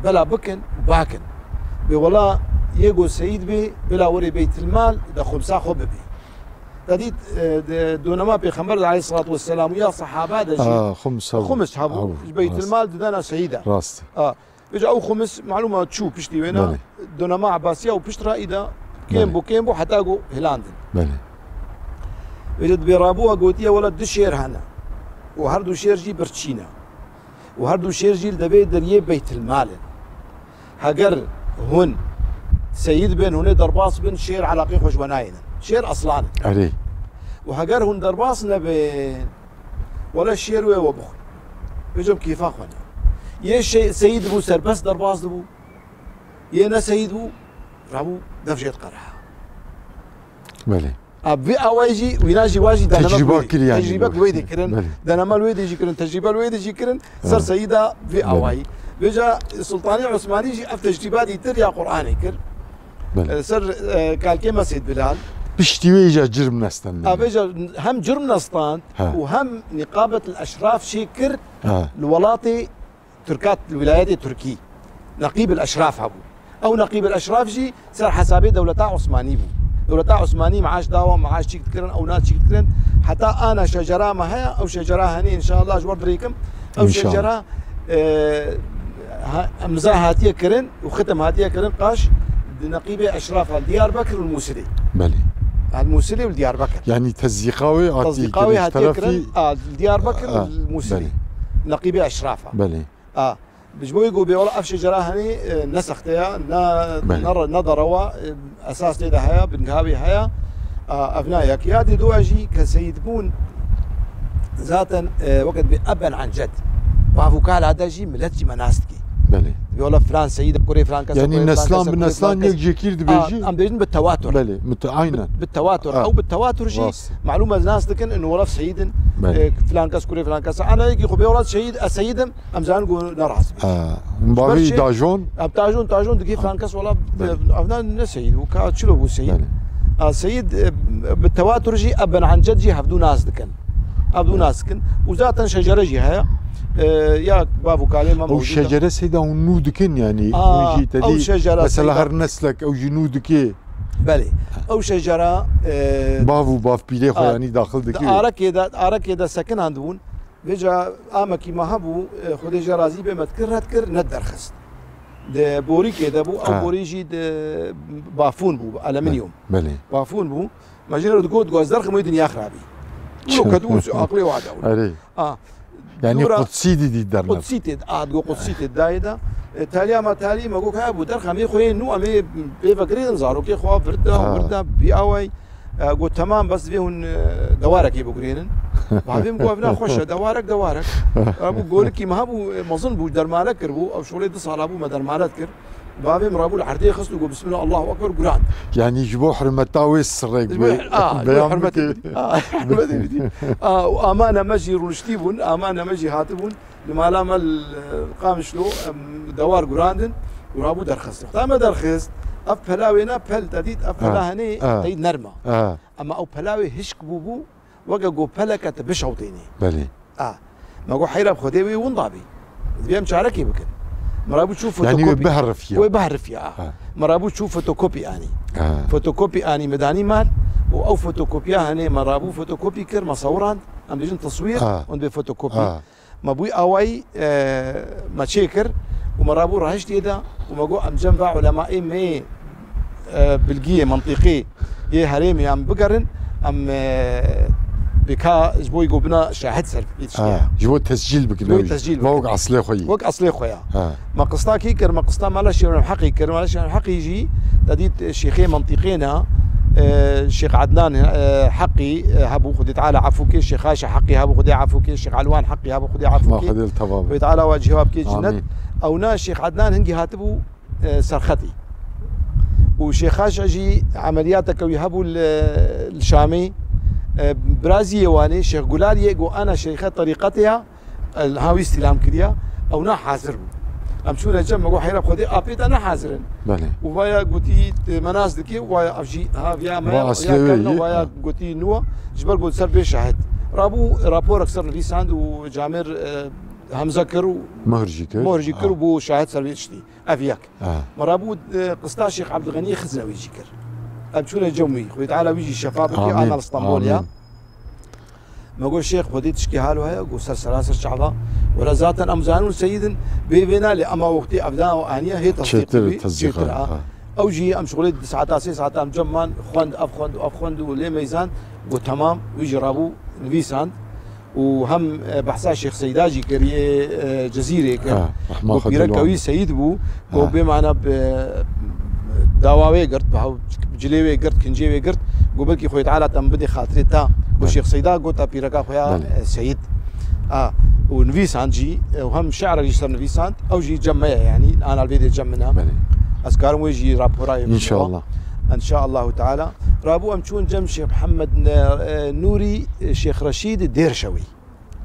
bela bikin û bakin. Bê wela yê got seyîd bê, bila werê Beytilmal de xumsa xwe bibê. Te dît, e, de, donema Pêxember de aleyhissalatu vesselam û ya sehaba de jî Ha, xums hebû. Xums hebû. Hebû, Ji Beytilmal rast. Didana seyîda. Rast. Ha. Vêca ew xumis, malûma çû piştî wêna, Belê. Donema Ebasiya û pişt re îda Kêm Belê. bû, kêm bû, heta ku hilandin. Belê. Vêca di bêrabûa gotiye, wela du şêr hene. Û her du şêr jî birçî ne. Û her du şêr jî li devê deriyê Beytilmal in. Heger hûn seyîd bin, hûn ê derbas bin, şêr elaqê xwe ji we nayênin. Şêr eslan in. Erê. Û heger hûn derbas nebin, wele şêr wê we bixwin. Vêca bi kêfa xwe ne. Yê şê-, seyîd bû, serbest derbas dibû. Yê ne seyîd bû, rabû dev jê diqereha. Belê. A, vî awayî jî, wîna jî wa jî deneme Tecrîba wê dê. kir yani. Tecrîbe wê dê kirin. Belê. Deneme wê dê jî kirin, tecrîbe wê dê jî kirin. Ser Ha. seyîda vî Belê. awayî. Vêca Sultanê Osmanî jî ev tecrîba dîtir ya Qur'anê kir. Belê. E, ser, e, kalkê me Seyd Bilal. Piştî wê jî cirm nestan. A, vêca hem cirm nestan Ha. û hem niqabet el eşraf çê kir Ha. li welatê Tirkat, li wîlayetê Tirkî. Neqîb el eşraf hebû. Ew neqîb el eşraf jî ser hesabê dewleta Osmanî bû. Dewleta Osmanî meaş dawa, meaş çîk dikirin, ew na çîk dikirin. Heta ana şecera me heye, ew şecera henê înşallah ji we dirêkim. Ew İnşallah. şecera, e, ha, imza hatiye kirin û xitim hatiye kirin qaş di neqîbê eşraf el Diyarbekir û Musilê. Belê. El Musilê û Diyarbekir. Yani tezîqa wê hatî Tezîqa wê kirin ji hatiye terefî kirin, a, Diyarbekir û A, Musilê. belê. Neqîbê eşraf a. Belê. A, ji bo wê ku bê wela ev şecera henê, e, ne sexte ya, ne, Belê. ne re-, ne derewa, e, esas tê de heye, bingavê heye. A, ev na yek. Ya dê dua jî ke seyîd bûn, zaten, e, wekî dibê eben an ced. Bav û kala de jî milet jî me nas dikî. Belê. Dibê wela filan seyîd, kurê filan kes, Yani kurê filan neslan kes, bi kurê neslan filan kes. yek jekîr A, dibêjî? em dibêjin bi tewatur. Belê, mute-, aynen. Bi, bi tewatur. Ha. Ew bi tewatur jî Rast. malûm ez nas dikin, in wela seyîd in, Belê. e, filan kes, kurê filan kes. Ana yekî xwe bê wela seyîd, ez seyîd im, Em zanin ku ne rast bû. Ha, Ji ber bavê çi? Dajon? Em tajon, tajon dikî Ha. filan kes wela, Belê. e, evna ne seyîd bû, ka çilo bû seyîd. Belê. A, seyîd, e, bi tewatur jî, eben an ced jî hevdû nas dikin. Hevdû Belê. nas dikin. Û zaten şecere jî heye. E, ya bav û kalê me Ew mewcûd e. şecere seyda hûn nû dikin yani. Aa, Hûn jî te ew dî şecere mesela seyda. her neslek ew jî nû dikê. Belê. Ew şecera, e, Bav û bavpîrê xwe a, yani daxil di dikê. arekê de, arekê de sekinandibûn. Vêca amekî me hebû, e, Xwedê jê razî be, me dikir, red kir, nediderxist. Di borîkê de bû, ew Ha. borî jî di bafûn bû, alumînyum. Belê. Bafûn bû. Me jê re digot, digot, ez derxim wê dinya xirabî. Wilo ket û aqlê wa de. Erê. A, Yani dûra qudsî dî dî dernev. Qudsî tê, a, digot, qudsî tê dayê de. E, taliya me talî me got, hebû derxemê xwe yên nû, em ê pê vegirêdin, zarokê xwe virda, Ha. wirda, bî away. E, got, "Temam, bes divê hûn, e, dewarekê bigurênin." Bavê min got, "Ev ne xweş e, dewarek, dewarek." E, bû golikî me hebû, e, mezin bû, dermane kiribû. Ew şolê du sala bû me dermane dikir. Bavê min rabû li erdê xist û got, "Bismillah, Allahu Ekber," gurand. Yanî ji bo hurmeta wê sirrek Ji bo, bê. a, ji bo Beyan hurmetê bike. bidî. A, hurmetê bidî. A, û amane me jî rûniştî bûn, amane me jî hatibûn. Li mala me li Qamişlo, em dewar gurandin û rabû derxist. Wexta me derxist, ev pela wê ne pel te dît, ev pela Ha, henê ha. tey nerm e. Ha. Ema ew pela wê hişk bûbû, weke ku peleke te bişewtênê. Belê. A. Me got, "Heyra bi Xwedê wê winda bî. Divê em çarekê bikin." Me rabû çû Yani wê fotokopî. biherifiya. Wê biherifiya, a. Ha. Me rabû çû fotokopî anî. Ha. Fotokopî anî me danî mal û ew fotokopiya henê me rabû fotokopî kir, me sewirand, em dibêjin teswîr, Ha. hûn dibê fotokopî. Ha. Me bûyî awayî, e, me çêkir û me rabû rahiştiyê de û me got, "Em cem va ulemayê me yê, e, bilgiyê, mentîqê yê herêmê em bigerin, em, e, bê ka ji bo ku bina şahid ser vê tiştê Ha, ya." ji bo tescîl bikin Ji bo ew jî. tescîl Va bikin. wek eslê xwe yî. Wek eslê xwe ya. Ha. Me qista kî kir, me qista Mala Şêx Îbrahîm Heqî kir. Mala Şêx Îbrahîm Heqî jî te dît şêxê mentîqê ne, e, Şêx Ednan, e, Heqî, e, hebû, Xwedê Teala efû kê, Şêx Haşa Heqî hebû, Xwedê efû kê, Şêx Elwan Heqî hebû, Xwedê efû Ma kê. Xwedê li teva be. Xwedê Teala we cihê we bikê cennet. Amîn. Ew na Şêx Ednan hingî hatibû, e, Serxetî. Û Şêx Haşa jî emeliyateke wî hebû li, li Şamê. E, birazî yê wanê, Şêx Gulal yê got, "Ana şêxe terîqetê ya." Li hawî îstîlam kiriya, ew na hazir bû. Em çûne cem, me got, "Heyra Xwedê, apê te ne hazir in." Belê. Û vaya gotî, "Me nas dikê, vaya ev jî ha viya me, Va ya eslê wê kevna, yî. vaya Ha. gotî nû." Ji ber got ser bê şahid. Rabû raporek ser nivîsand û camêr, e, hemze kir û Mohr jî kir. mohr jî kir Ha. û bû şahid ser vê tiştî. Ev yek. Ha. Me rabû, e, qista Şêx Ebdulxenî Xizre wî jî kir. Em çûne cem wî. Xwedê Teala wî jî şefa bike, Amîn. ana li Stenbolê ya. Amîn. Me got, "Şêx, Xwedê tişkî halo heye?" Got, "Ser seraser çava." Wela zaten em zanûn seyîd in, bê vê nalê, ema wextê ev da aniye hê tesdîq Çêtir, bibî, tesdîq çêtir, heye, ha. ha. Ew jî em şixulê di saeta sê saeta em cem man, xwend, ev xwend û ev xwend û lê meyzand, got, "Temam." Wî jî rabû nivîsand û hem, e, behsa Şêx Seyda jî kir yê, e, Cezîrê kir. Ha, rehma Got, Xwedê "Pîreka li wan wî be. Seyîd bû." Got, Ha. "Bê mane bi dawa wê girt, bi hew-, cilê wê girt, kincê wê girt." Got, "Belkî Xwedê Teala te min bidê xatirê te." Got, Belê. "Şêx Seyda got te pîreka xwe ya, Belê. e, Seyîd." A, û nivîsand jî, e, û hem şi'rek jî ser nivîsand, ew jî cem me ye, yanî, ana li vê dê cem min e. Belê. Ez karim wê jî rapora wê bidîm. İnşallah. Înşaallahu Teala. Rabû em çûn cem Şêx Mihemed, e, e, Nûrî, e, Şêx Reşîd Dêrşewî.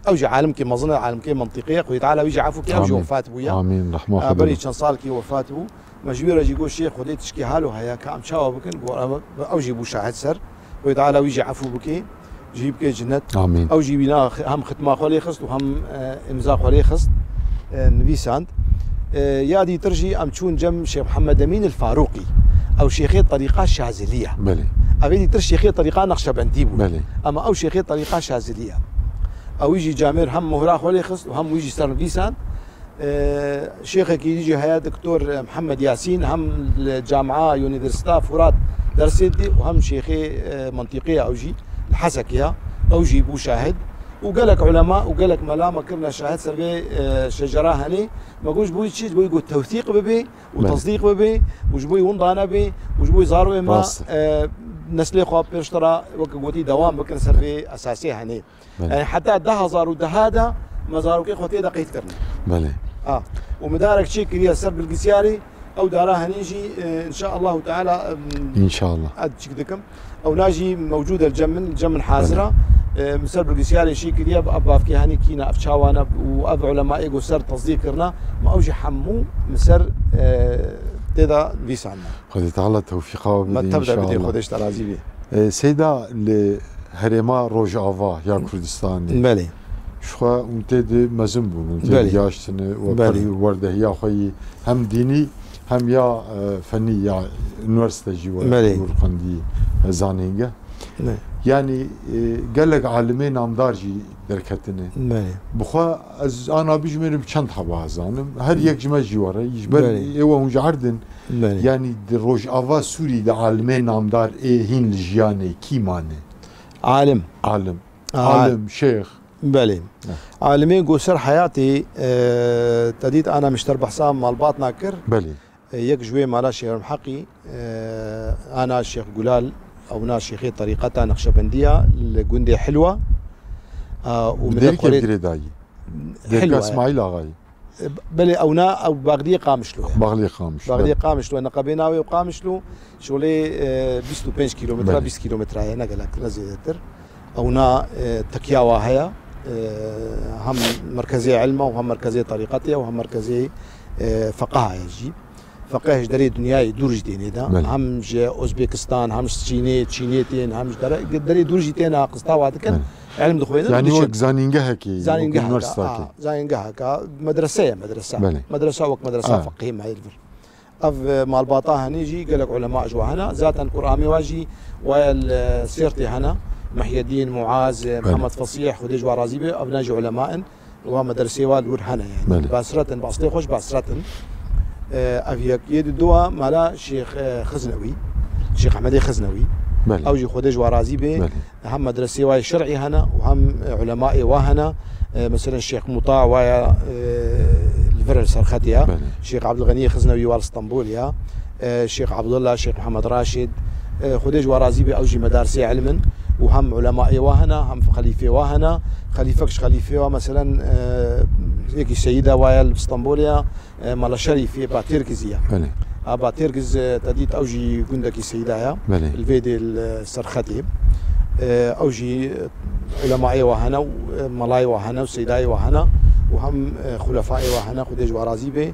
Ew jî alimkê mezin e, alimkê mentiqê ye. Xwedê Teala wî jî efû kê, ew jî Amîn. Wefat bûye. Amîn. Rehma A, Xwedê berî be. çend salkî wefat bû. Me ji wî re jî got, "Şêx, Xwedê tişkî hal û heye ka em çawa bikin?" Got, "Em, ew jî bû şahid ser. Xwedê Teala wî jî efû bike, jî bike cennet." Amîn. Ew jî wîna hem xitma xwe lê xist û hem, e, îmza xwe lê xist, e, nivîsand. E, ya dîtir jî em çûn cem Şêx Mihemed Emîn el Farûqî. Ew şêxê terîqa Şazilî ye. Belê. Ev ê dîtir şêxê terîqa Nexşebendî bû. Belê. Ama ew şêxê terîqa Şazilî ye. Ew jî camêr hem mohra xwe lê xist û hem wî jî ser nivîsand. E, şêxekî jî heye, Doktor Mihemed Yasîn, hem li Camia Unîversîta Furat dersê didî û hem şêxê, e, mentiqê ye, ew jî li Hesekê ye, ew jî bû şahid. Û gelek ulema û gelek mela me kirine şahid ser vê, e, şecera henê. Me got, ji bo çi? Ji bo ku tewsîq bibe û Belê. tesdîq bibe û ji bo winda nebe û ji bo zarokê me, Rast e. e, neslê xwe pêştira weke gotî dewam bikin ser vê esasê henê. Belê. Yani heta du hezar û deh de me zarokê xwe tê de qeyd kirine. Belê. Ha. Û midarek çê kiriye ser bilgisyarê, ew dara henê jî, e, inşaallahu teala, em, İnşallah. ez çik dikim. Ew na jî mewcûd e li cem min, li cem min hazir e. Belê. E, min ser bilgisyarê jî kiriye, ev bavkê henê kî ne, ev çawa ne û ev ulemayê ku ser tesdîq kirine, me ew jî hemû min ser, e, tê de nivîsandine. Xwedê Teala tewfîqa we Me bide tev de bidê, inşallah. Xwedê ji te razî bê. E, Seyda, li herêma Rojava ya Kurdistanê. Belê. Ji xwe hûn tê de mezin bûn, hûn tê Belê. diyaştine, we Belê. pir werdehiya xwe yî hem dînî hem ya, e, fenî ya unîversîte jî we Belê. wir xwendî, e, zanîngeh. Belê. Yanî, e, gelek alimê namdar jî derketine. Belê. Bi xwe ez ana bijmêrim çend heba zanim. Her yek ji me jî were. Ji ber Belê. ê we hûn ji erdin. Belê. Yanî di Rojava Sûrî de alimê namdar ê hîn li jiyanê kî mane? Alim. Alim. A- Alim, şêx. Belê. Heh. Alimê ku ser heyatê, e, te dît ana min ji te re behsa malbatna kir. Belê. E, yek ji wê mala Şêx Heqî, e, ana Şêx Gulal, ew na şêxê terîqeta Nexşebendiya li gundê Hilwa. A, û Bi min dêrikê xwarê girêdayî. Dêrika Hilwa ye. Îsmaîl Axayî. Belê, ew na, ew Baxdiyê Qamişlo ye. Baxliyê Qamişlo, Baxdiyê belê. Qamişlo, neqebê navê û Qamişlo, şolê, e, bîst û pênc kîlometre, Belê. bîst kîlometre ye, ne gelek, ne zêdetir. Ew na, e, tekiya wa heye, e, hem merkezê ilma û hem merkezê terîqetê ye û hem merkezê, e, feqeha ye jî. Feqeh ji derê dinyayê dûr jî têne de. Belê. Hem ji Ozbekistan, hem ji Çînê, Çînê tên, hem ji dere-, derê dûr jî têne qista wa dikin. Belê. Elim dixwînin, Yanî diçin. wek zanîngehekê, wek Zanîngeheka, unîversîtakê. a, zanîngeheka, medrese ye, medrese. Belê. Medrese wek medresa Ha. feqihê me yê li vir. Ev, e, malbata henê jî gelek ulema ji wa hene. Zaten kuramê wa jî waya li Sêrtê hene. Mehyedîn, Muaz, e, Belê. Mihemed Fesîh, Xwedê ji wa razî be, ev ne jî ulema in. Wa medresê wa li wir hene yani. Belê. Basret in, bi eslê xwe ji Basret in. E, ev yek. Yê di dua mala Şêx, e, Xiznewî, Şêx Ehmedê Xiznewî. Belê. Ew jî Xwedê ji wa razî bê. Belê. Hem medresê wa yê şer'î hene û hem, e, ulemaê wa hene. E, meselen Şêx Muta wa ya, e, li vir li ser xetê ya. Belê. Şêx Abdulxenî Xiznewî wa li Stenbolê ya. E, Şêx Abdullah, Şêx Mihemed Raşid, e, Xwedê ji wa razî be, ew jî medarsê ilm in û hem ulemaê wa hene, hem xelîfê wa hene. Xelîfek ji xelîfê wa, meselen, e, yekî seyîda wa ya li Stenbolê ya, e, Mala Şerîfê, Batêrkizî ya. Belê. A, Batêrkiz, e, te dît ew jî gundekî seyîda ya. Belê. Li vê dê li ser xetê. E, ew jî, e, ulemaê wa hene û, e, melayê wa hene û seydayê wa hene û hem, e, xulefayê wa hene, Xwedê ji wa razî be.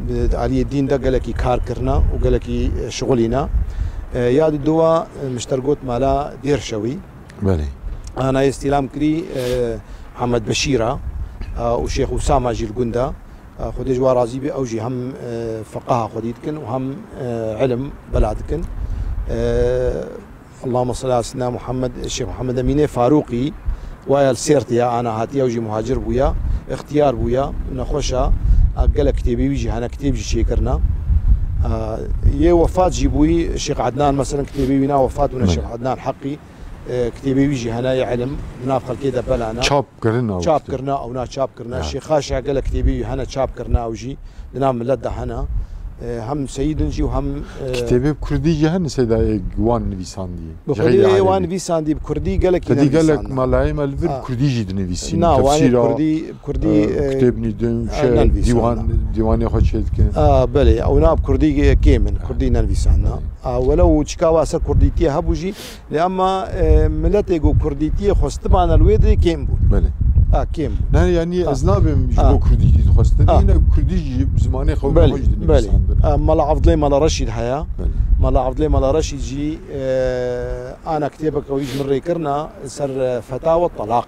Bi, di aliyê dîn de gelekî kar kirine û gelekî, e, şixulîne. E, ya di dua, e, min ji te re got mala Dêrşewî. Belê. Ana yê îstîlam kirî, e, Mihemed Beşîr a, e, û Şêx Usama jî li gund e. E, Xwedê ji wa razî be, ew jî hem, e, feqeha xwedî dikin û hem, e, ilim bela dikin. E, Allahümme salli ala seyyidina Muhammed, Şêx Mihemed Emînê Farûqî, waya li Sêrtê ya, ana hatiye, ew jî muhacir bûya, ixtiyar bûya, nexweş a, a, gelek kitêbê wî jî hene, kitêb jî çêkirine. A, yê wefat jî bûyî, Şêx Ednan, meselen, kitêbê wî na wefat bûne, Belê. Şêx Ednan Heqî, e, kitêbê wî jî hene, yê ilim, di nav xelkê de belane. Çap kirina ew Çap kitêb. kirina, ew na çap kirine. Ya. Şêx Xaşa gelek kitêbê wî hene, çap kirine ew jî. Di nav milet de hene. E, hem Seyîd in jî û hem, e, Kitêbê bi kurdî jî hene, Seyda, ê wan nivîsandiye. Bi Ji xwedê xeyrî wan alemî. nivîsandî bi kurdî, gelekî Te dî gelek nenivîsandin. malayê me li vir Ha. kurdî jî dinivîsîn. Na, wanê Tefsîra, kurdî, kurdî, e, e, kurdî din, e, şey, nenivîsandin. dîwan, dîwanê xwe çêdikin. A, belê, ew na bi kurdî kêm in, Ha. kurdî nenivîsandin. Belê. A, welew çika wa ser kurdîtiyê hebû jî, lê ema, e, miletê ku kurdîtiyê xwestibane li wê dirê kêm bûn. Belê. A, kêm bûn. Ne, yanî Ha. ez nabêm ji Ha. bo kurdîtî dixwestin. Ha. Yine kurdî jî zimanê xwe Belê, xwe jî belê. dinivîsandin. A, Mala Evdilê Mala Reşîd heye. Belê. Mala Evdilê Mala Reşîd jî, e, ana kitêbeke wî ji min rê kirina ser, e, fetawa telaq.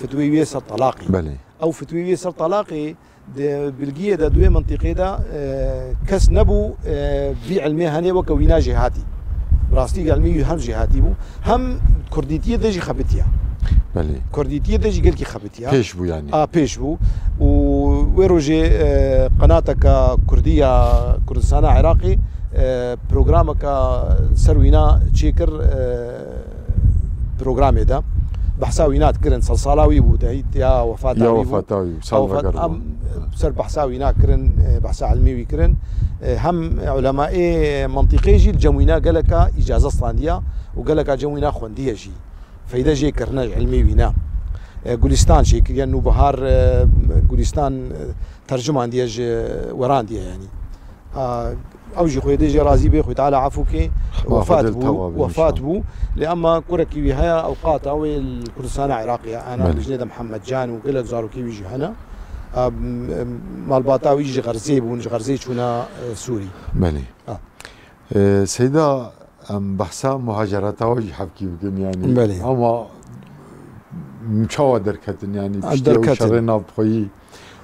Fetwê wî ser telaqê. Belê. Ew fetwê wî ser telaqê di bilgiyê de, di wê mintîqê de, e, kes nebû, e, vî ilmê henê weke wîna jêhatî. Bi rastî ilmê wî hem jêhatî bû, hem kurdîtiyê de jî xebitiya. Belê. Kurdîtiyê de jî gelkî xebitiya. Pêş bû yanî. A, pêş bû. Û wê rojê, e, qenateke kurdî ya Kurdistana Iraqê, e, programeke ser wîna çêkir, e, programê de. Behsa wîna dikirin, sedsala wî bû, dehît ya wefata Ya wî bû. wefata wî, Ya sal wefat-, veger em bû. ser behsa wîna kirin, e, behsa ilmê wî kirin. E, hem ulemayê mintîqê jî li cem wîna geleka îcaze standiya û geleka cem wîna xwendiye jî. Feyde jê kirine ji ilmê wîna. E, Gulistan jê kiriye, Nûbihar, e, Gulistan, e, tercimandiye ji werandiye yanî. A, ew jî Xwedê jê razî bê, Xwedê Teala efû kê, Xema wefat Xwedê li bû, tewa bê wefat inşallah. bû. Lê ema kurekî wî heye, ewqata wê li Kurdistana Iraqê ye. Ana Belê. dijnê de Mihemed Can û gelek zarokê wî jî hene. A, m-, m-, malbata wî ji Xerzê bûn, ji Xerzê çûne, e, Sûrî. Belê. Ha. E, Seyda, em behsa muhacereta we jî hevkî bikin yanî. Belê. Ama çawa derketin yanî, A, piştî ew derketin. şerê navxweyî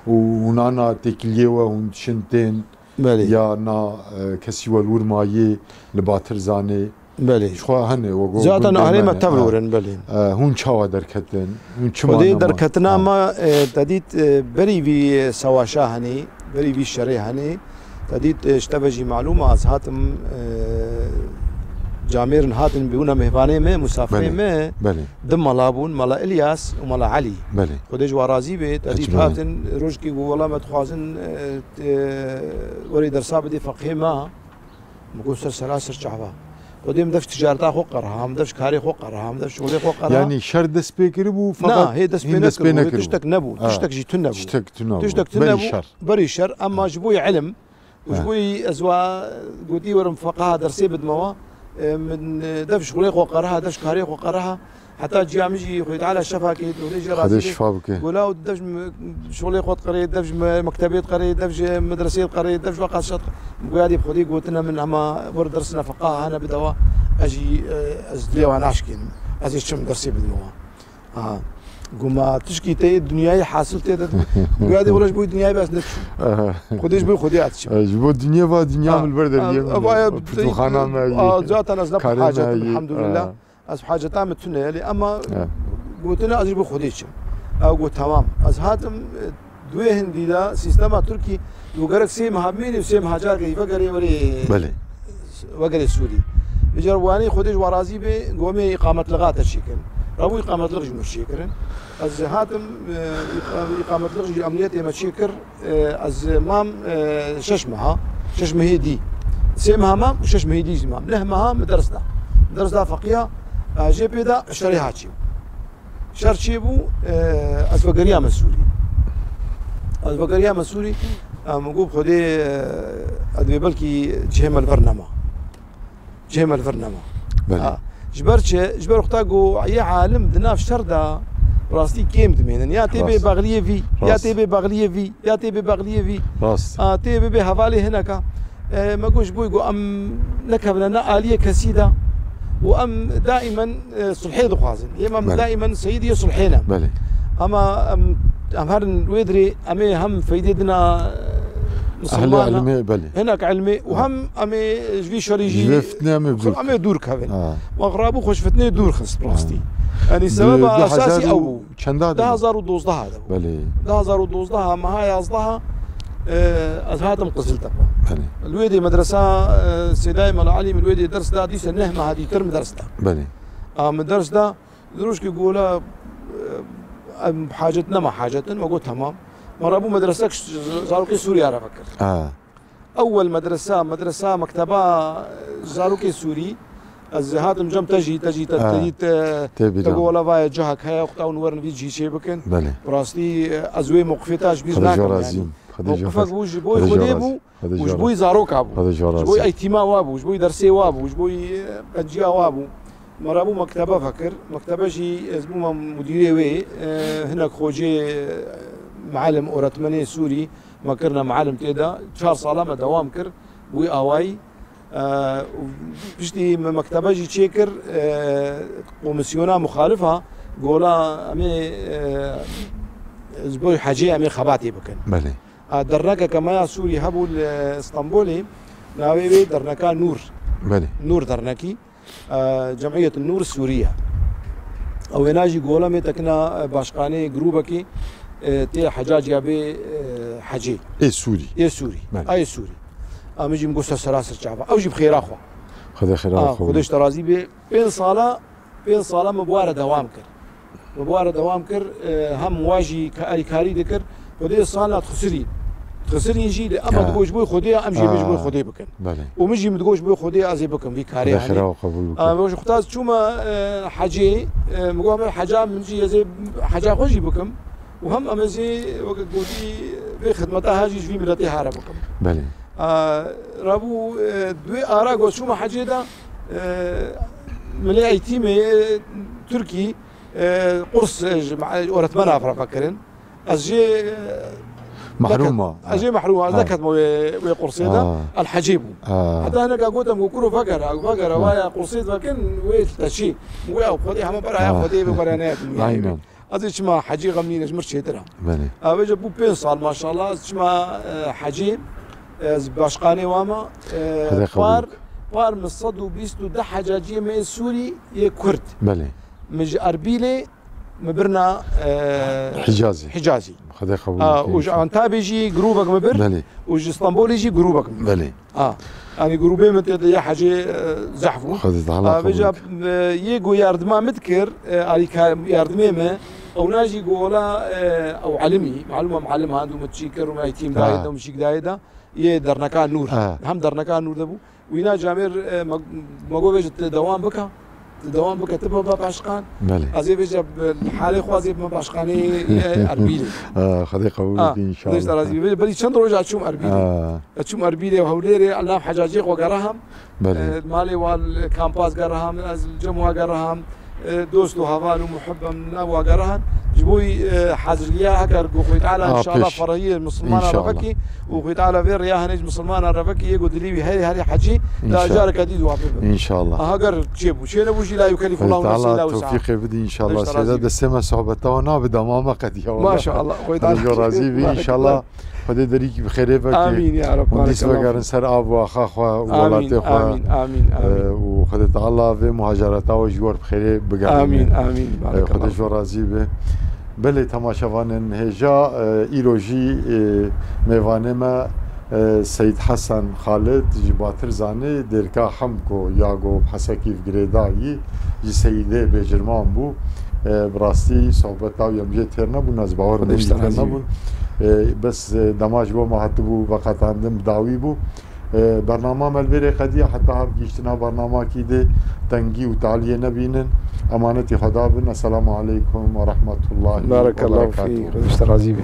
û hûn ana têkiliyê we hûn diçin tên Belê. ya na, e, kesî we li wir mayî li batir zanê. Belê. Ji xwe hene, we got Zaten gundê erê me me ne. tevrorin, Ha. belê. E, hûn çawa derketin? Hûn çima Xwedê nema? derketina Ha. me, e, te dît, e, berî vî sewaşa henê, berî vî şerê henê. Te dît, e, ji te ve jî malûm e, ez hatim, e, camêrin hatin bûne mêvanê me, musafirê Belê. me. Belê. Di mala bûn, Mala Ilyas û Mala Elî. Belê. Xwedê ji wan razî bê, te dît Ecmaîn. hatin, rojkê ku wela me dixwazin, e, te, werê dersa bidê feqihê me. Min got ser sera ser çava. Xwedê min dev ji ticareta xwe qeriha, min dev ji karê xwe qeriha, min dev ji şolê xwe qeriha. Yanî şer dest pê kiribû, Na, fakat hê dest pê hîn dest pê nekiribû, hê nekiribû. tiştek nebû, Ha. tiştek jî tune bû. Tiştek tune bû. Tiştek tune Berî bû, şer. berî şer, ama Ha. ji bo yê ilim, û ji Ha. bo yê ez wa gotî werim feqeha dersê bidime wa, e, min, e, dev ji xulê xwe qeriha, dev ji karê xwe qeriha. Heta ciya min jî Xwedê Teala şefa kê, Xwedê jê Xwedê razî bê. şifa bike. Gola û dev ji me-, şolê xwe diqerê, dev ji me-, mektebê diqerê, dev ji medresê diqerê, dev ji veqas şat. Goya dê Xwedê gotine min hema wir ders nefeqa hene bidewa. Ez jî, e, ez dilê wan naşkênim. Ez ê çim dersê bidime wan. Aha. Guma tişkî te yê dinyayê hasil tê de. Goya dê wela ji bo dinyayê bes neçim. Aha. Xwedê ji bo Xwedê ez çim. E, ji bo dinya va dinya Ha. min li ber Ha. deriyê min. Ava ya Fitûxana me yê. Ha, zaten ez ne Karê me hacet, yê. elhamdülillah. Ha. Ez haceta min tune ye, lê ema Evet. gotine ez ji bo Xwedê çim. Ew got, "Tamam." Ez hatim, e, di wê hindî de sîstema Tirkî, tu gerek sê meha bimînî û sê meha carkê vegerê werê, Belê. wegerê Sûrî. Vêca wanî Xwedê ji wan razî bê, gomê îqametlixa te çêkin. Rabû îqametlik ji min çêkirin. Ez hatim, e, îqa-, îqametlik ji emniyetê me çêkir. E, ez mam, e, şeş meha, şeş mehê dî. Sê meha mam û şeş mehê dî jî mam. Neh meha min ders da. Ders da feqiya, e, jê pê da şerê ha çêbû. Şer çêbû, e, ez vegeriyame Sûrî. Ez vegeriyame Sûrî, e, min got, "Xwedê, e, ez divê belkî cihê me li vir nema." Cihê me li vir nema. Belê. Ha. Ji ber çi? Ji ber wexta ku yê alim di nav şer de rastî kêm dimênin. Ya tê bê Rast. bexliyê vî, ya Rast. tê bê bexliyê vî, ya tê bê bexliyê vî. Rast. Ha, tê bê bê hevalê hineka. E, me got ji bo ku em nekevine ne aliyê kesî de û em daîmen, e, sulhê dixwazin. Yê me Belê. daîmen seyîdiyê sulhê ne. Belê. Ama em, em herin wê dirê em ê hem feydê dina, e, Ehlê misilman ne. ilmê, belê. Hinek ilmê û Ha. hem em ê ji vî şerî jî Ji vê fitnê em ê bi dûr em ê dûr kevin. Ha. Wext rabû xwe ji fitnê dûr xist bi rastî. Ha. Yanî Di sebeba du esasî hezar ew û bû. çenda de Du hezar û dozdeh de bû. Belê. Du hezar û dozdeh meha yazdeha E, ez hatim Qiziltepe. Belê. Li wê dê medresa, e, Sêdayê Mela Elî min wê dê ders da, dîse neh meha dîtir min ders da. Belê. A, min ders da, di rojkê gola, e, em hacet nema hacetin, me got, "Temam." Me rabû medresek ş-, zarokê Sûriya re vekir. Ha. Ewel medresa, medresa, mekteba zarokê Sûrî, ez hatim cem te jî, te jî, te, Ha. te jî, te, Tê te bîra. Gola vaye cihek heye, xwe ta hûn werin vî cî çê bikin. Belê. Bi rastî, ez wê mewqifê te ji bîr Xwedê nakim, jor yani. Razîm. Xwedê jor Mewqifek razîm. Bû ji bo Xwedê jor Xwedê razîm. Bû, Xwedê û ji jor bo razîm. Zarok a bû. Xwedê jor Ji bo razîm. Eğitima wa bû, ji bo dersê wa bû, ji bo, e, penciya wa bû. Me rabû mektebe vekir. Mektebe jî ez bûme mudîrê wê, e, hinek xocê, e, mealim, öğretmenê Sûrî, me kirine mealim tê de. Çar sala me dewam kir, wî awayî. E, û piştî me mektebe jî çêkir, e, komîsyona muxalifa gola em ê, e, ji bo hecê em ê xebatê bikin. Belê. A, dernekeke me ya Sûrî hebû li Stenbolê, navê wê derneka Nûr. Belê. Nûr dernekî. E, Cemiyet Nûr Sûriye. Ew wêna jî gola me tekina, e, başkanê grûbekî, e, tê hecaciya bê, e, hecê. Ê Sûrî. Ê Sûrî. Belê. A, ê Sûrî. A, min jî min got ser sera ser çava. Ew jî bi xêra xwe. Xwedê xêra A, xwe Xwedê bû. Ji te razî bê. Pênc sala, pênc sala min bi wa re dewam kir. Min bi wa re dewam kir, e, hem wa jî ka-, alîkarî dikir. Xwedê sala dixisirî. Dixisirî jî de, ema Ha. Digot ji bo Xwedê, em jî ê ji bo Ha. Xwedê bikin. Belê. Û min jî min digot ji bo Xwedê ez ê bikim vî karê Xwedê hanê. Xêra we qebûl bike. A, min ji xwe ta çûme, e, hecê, e, min got, "Min heca min jî ez ê heca xwe jî bikim." Û hem em ez ê weke gotî vê xidmeta ha jî ji vî miletê ha re bikim. Belê. A, rabû, e, di wê ara ku çûme hecê de, e, milê eğitimê, e, Tirkî, e, qurs, e, ji me-, öğretmena re vekirin. Ez jê, e, Mehrûm neket-, ma. Ez jê mehrûm ma, ez Ha. Neketime wê, wê qursê de. Ha. El hecê bû. Ha. Heta hineka gotim ku kuro vegere, vegere, Ha. Waya qursê vekin, wê te çi? Wê ew Xwedê heme beraya Ha. Xwedê bi beraya neyetim. Aynen. Ez ê çima hecî xem nîne ji mir çêtir e. Belê. Ev ê ji bû pênc sal maşallah ez çima, e, hecî, e, ez başkanê wa me, e, Xwedê qebûl par, bike. Par min sed û bîst û du hecaciyê me yê Sûrî yê Kurd. Belê. Min ji Erbîlê min birna, e, Hicazî. Hicazî. Xwedê qebûl A, bike û ji inşallah. Antabê jî grûbek min bir. Belê. Û ji Stenbolê jî grûbek min bir. Belê. A, yanî grûbê min tê de ya hecê, e, zehf bû. Xwedê Teala A, qebûl vêca, bike. E, yê ku yardima min dikir, e, alîka-, yardimê me, ewna jî ku wela, e, ew elimî, malûm em elim handu min çî kir û me eğitim Ha. Dayê de, min şîk dayê de, yê derneka Nûr. Ha. Hem derneka Nûr de bû. Wîna camêr, e, me, me got vêjit dewam bike. Dewam bike, tu bibe başkan. Belê. Ez ê vêce bi halê xwe ez ê bime başkanê, e, Erbîlê. Ah, Xwedê qebûl A, bike Xwedê ji te inşallah. Razî be. Belê çend roja çûm Erbîlê. Ah. Ez çûm Erbîlê û Hewlêrê, ez nav hecaciyê xwe geraham. Belê. E, malê wa li kampas geraham, ez cem wa geraham. E, dost û heval û muhibem nav wa gerahan. Ji bo, e, haziriya heger ku Xwedê Teala A, inşallah pêş. Ferahiyê Misilmana inşallah. Revekî û Xwedê Teala vê riya henê ji Misilmana revekî yê ku dilî wî herê herê hecî, da inşallah. Careke dî dua bibe. İnşallah. Aha, ger çêbû, çênebû jî la yukellifullahu nefsen illa wus'aha. Tawfîqê bidî inşallah. Xwedê Teala Seyda razî be. Destê me sohbeta wana bi dewama qedîya wala. Maşallah. Xwedê Teala Xwedê razî be inşallah. Barakallah. Xwedê derîkî bi xêrê vekê. Amîn ya Rab, Hûn dîs barakallah. Vegerin ser av û axa xwe û Amîn, welatê xwe. Amîn, amîn, amîn. E, û Xwedê Teala vê muhacereta we ji we bi xêrê bigerîne. Amîn, amîn, E, Xwedê barakallah. Ji we razî be. Belê temaşevanên hêja, e, îro jî, e, mêvanê me, e, Seyîd Hesen Xalid ji Batirzanê, Dêrka Hemko ya ku bi Hesekî girêdayî ji Seyîdê bêjirman bû. E, bi rastî sohbeta wî em jê têr nebûn, ez bawer Xwedê ji te razî be. Têr nebûn. E, bes, e, dema ji bo me hatibû veqetandin bi dawî bû. E, bernama me li vêrê qediya, heta hev gihîştina bernamakî dê tengî û taliyê nebînin. Emanetî Xweda bin. Esselamu aleykum ve rahmetullahi ve Barakallahu berekatuhu. Fîk. Xwedê ji te razî be.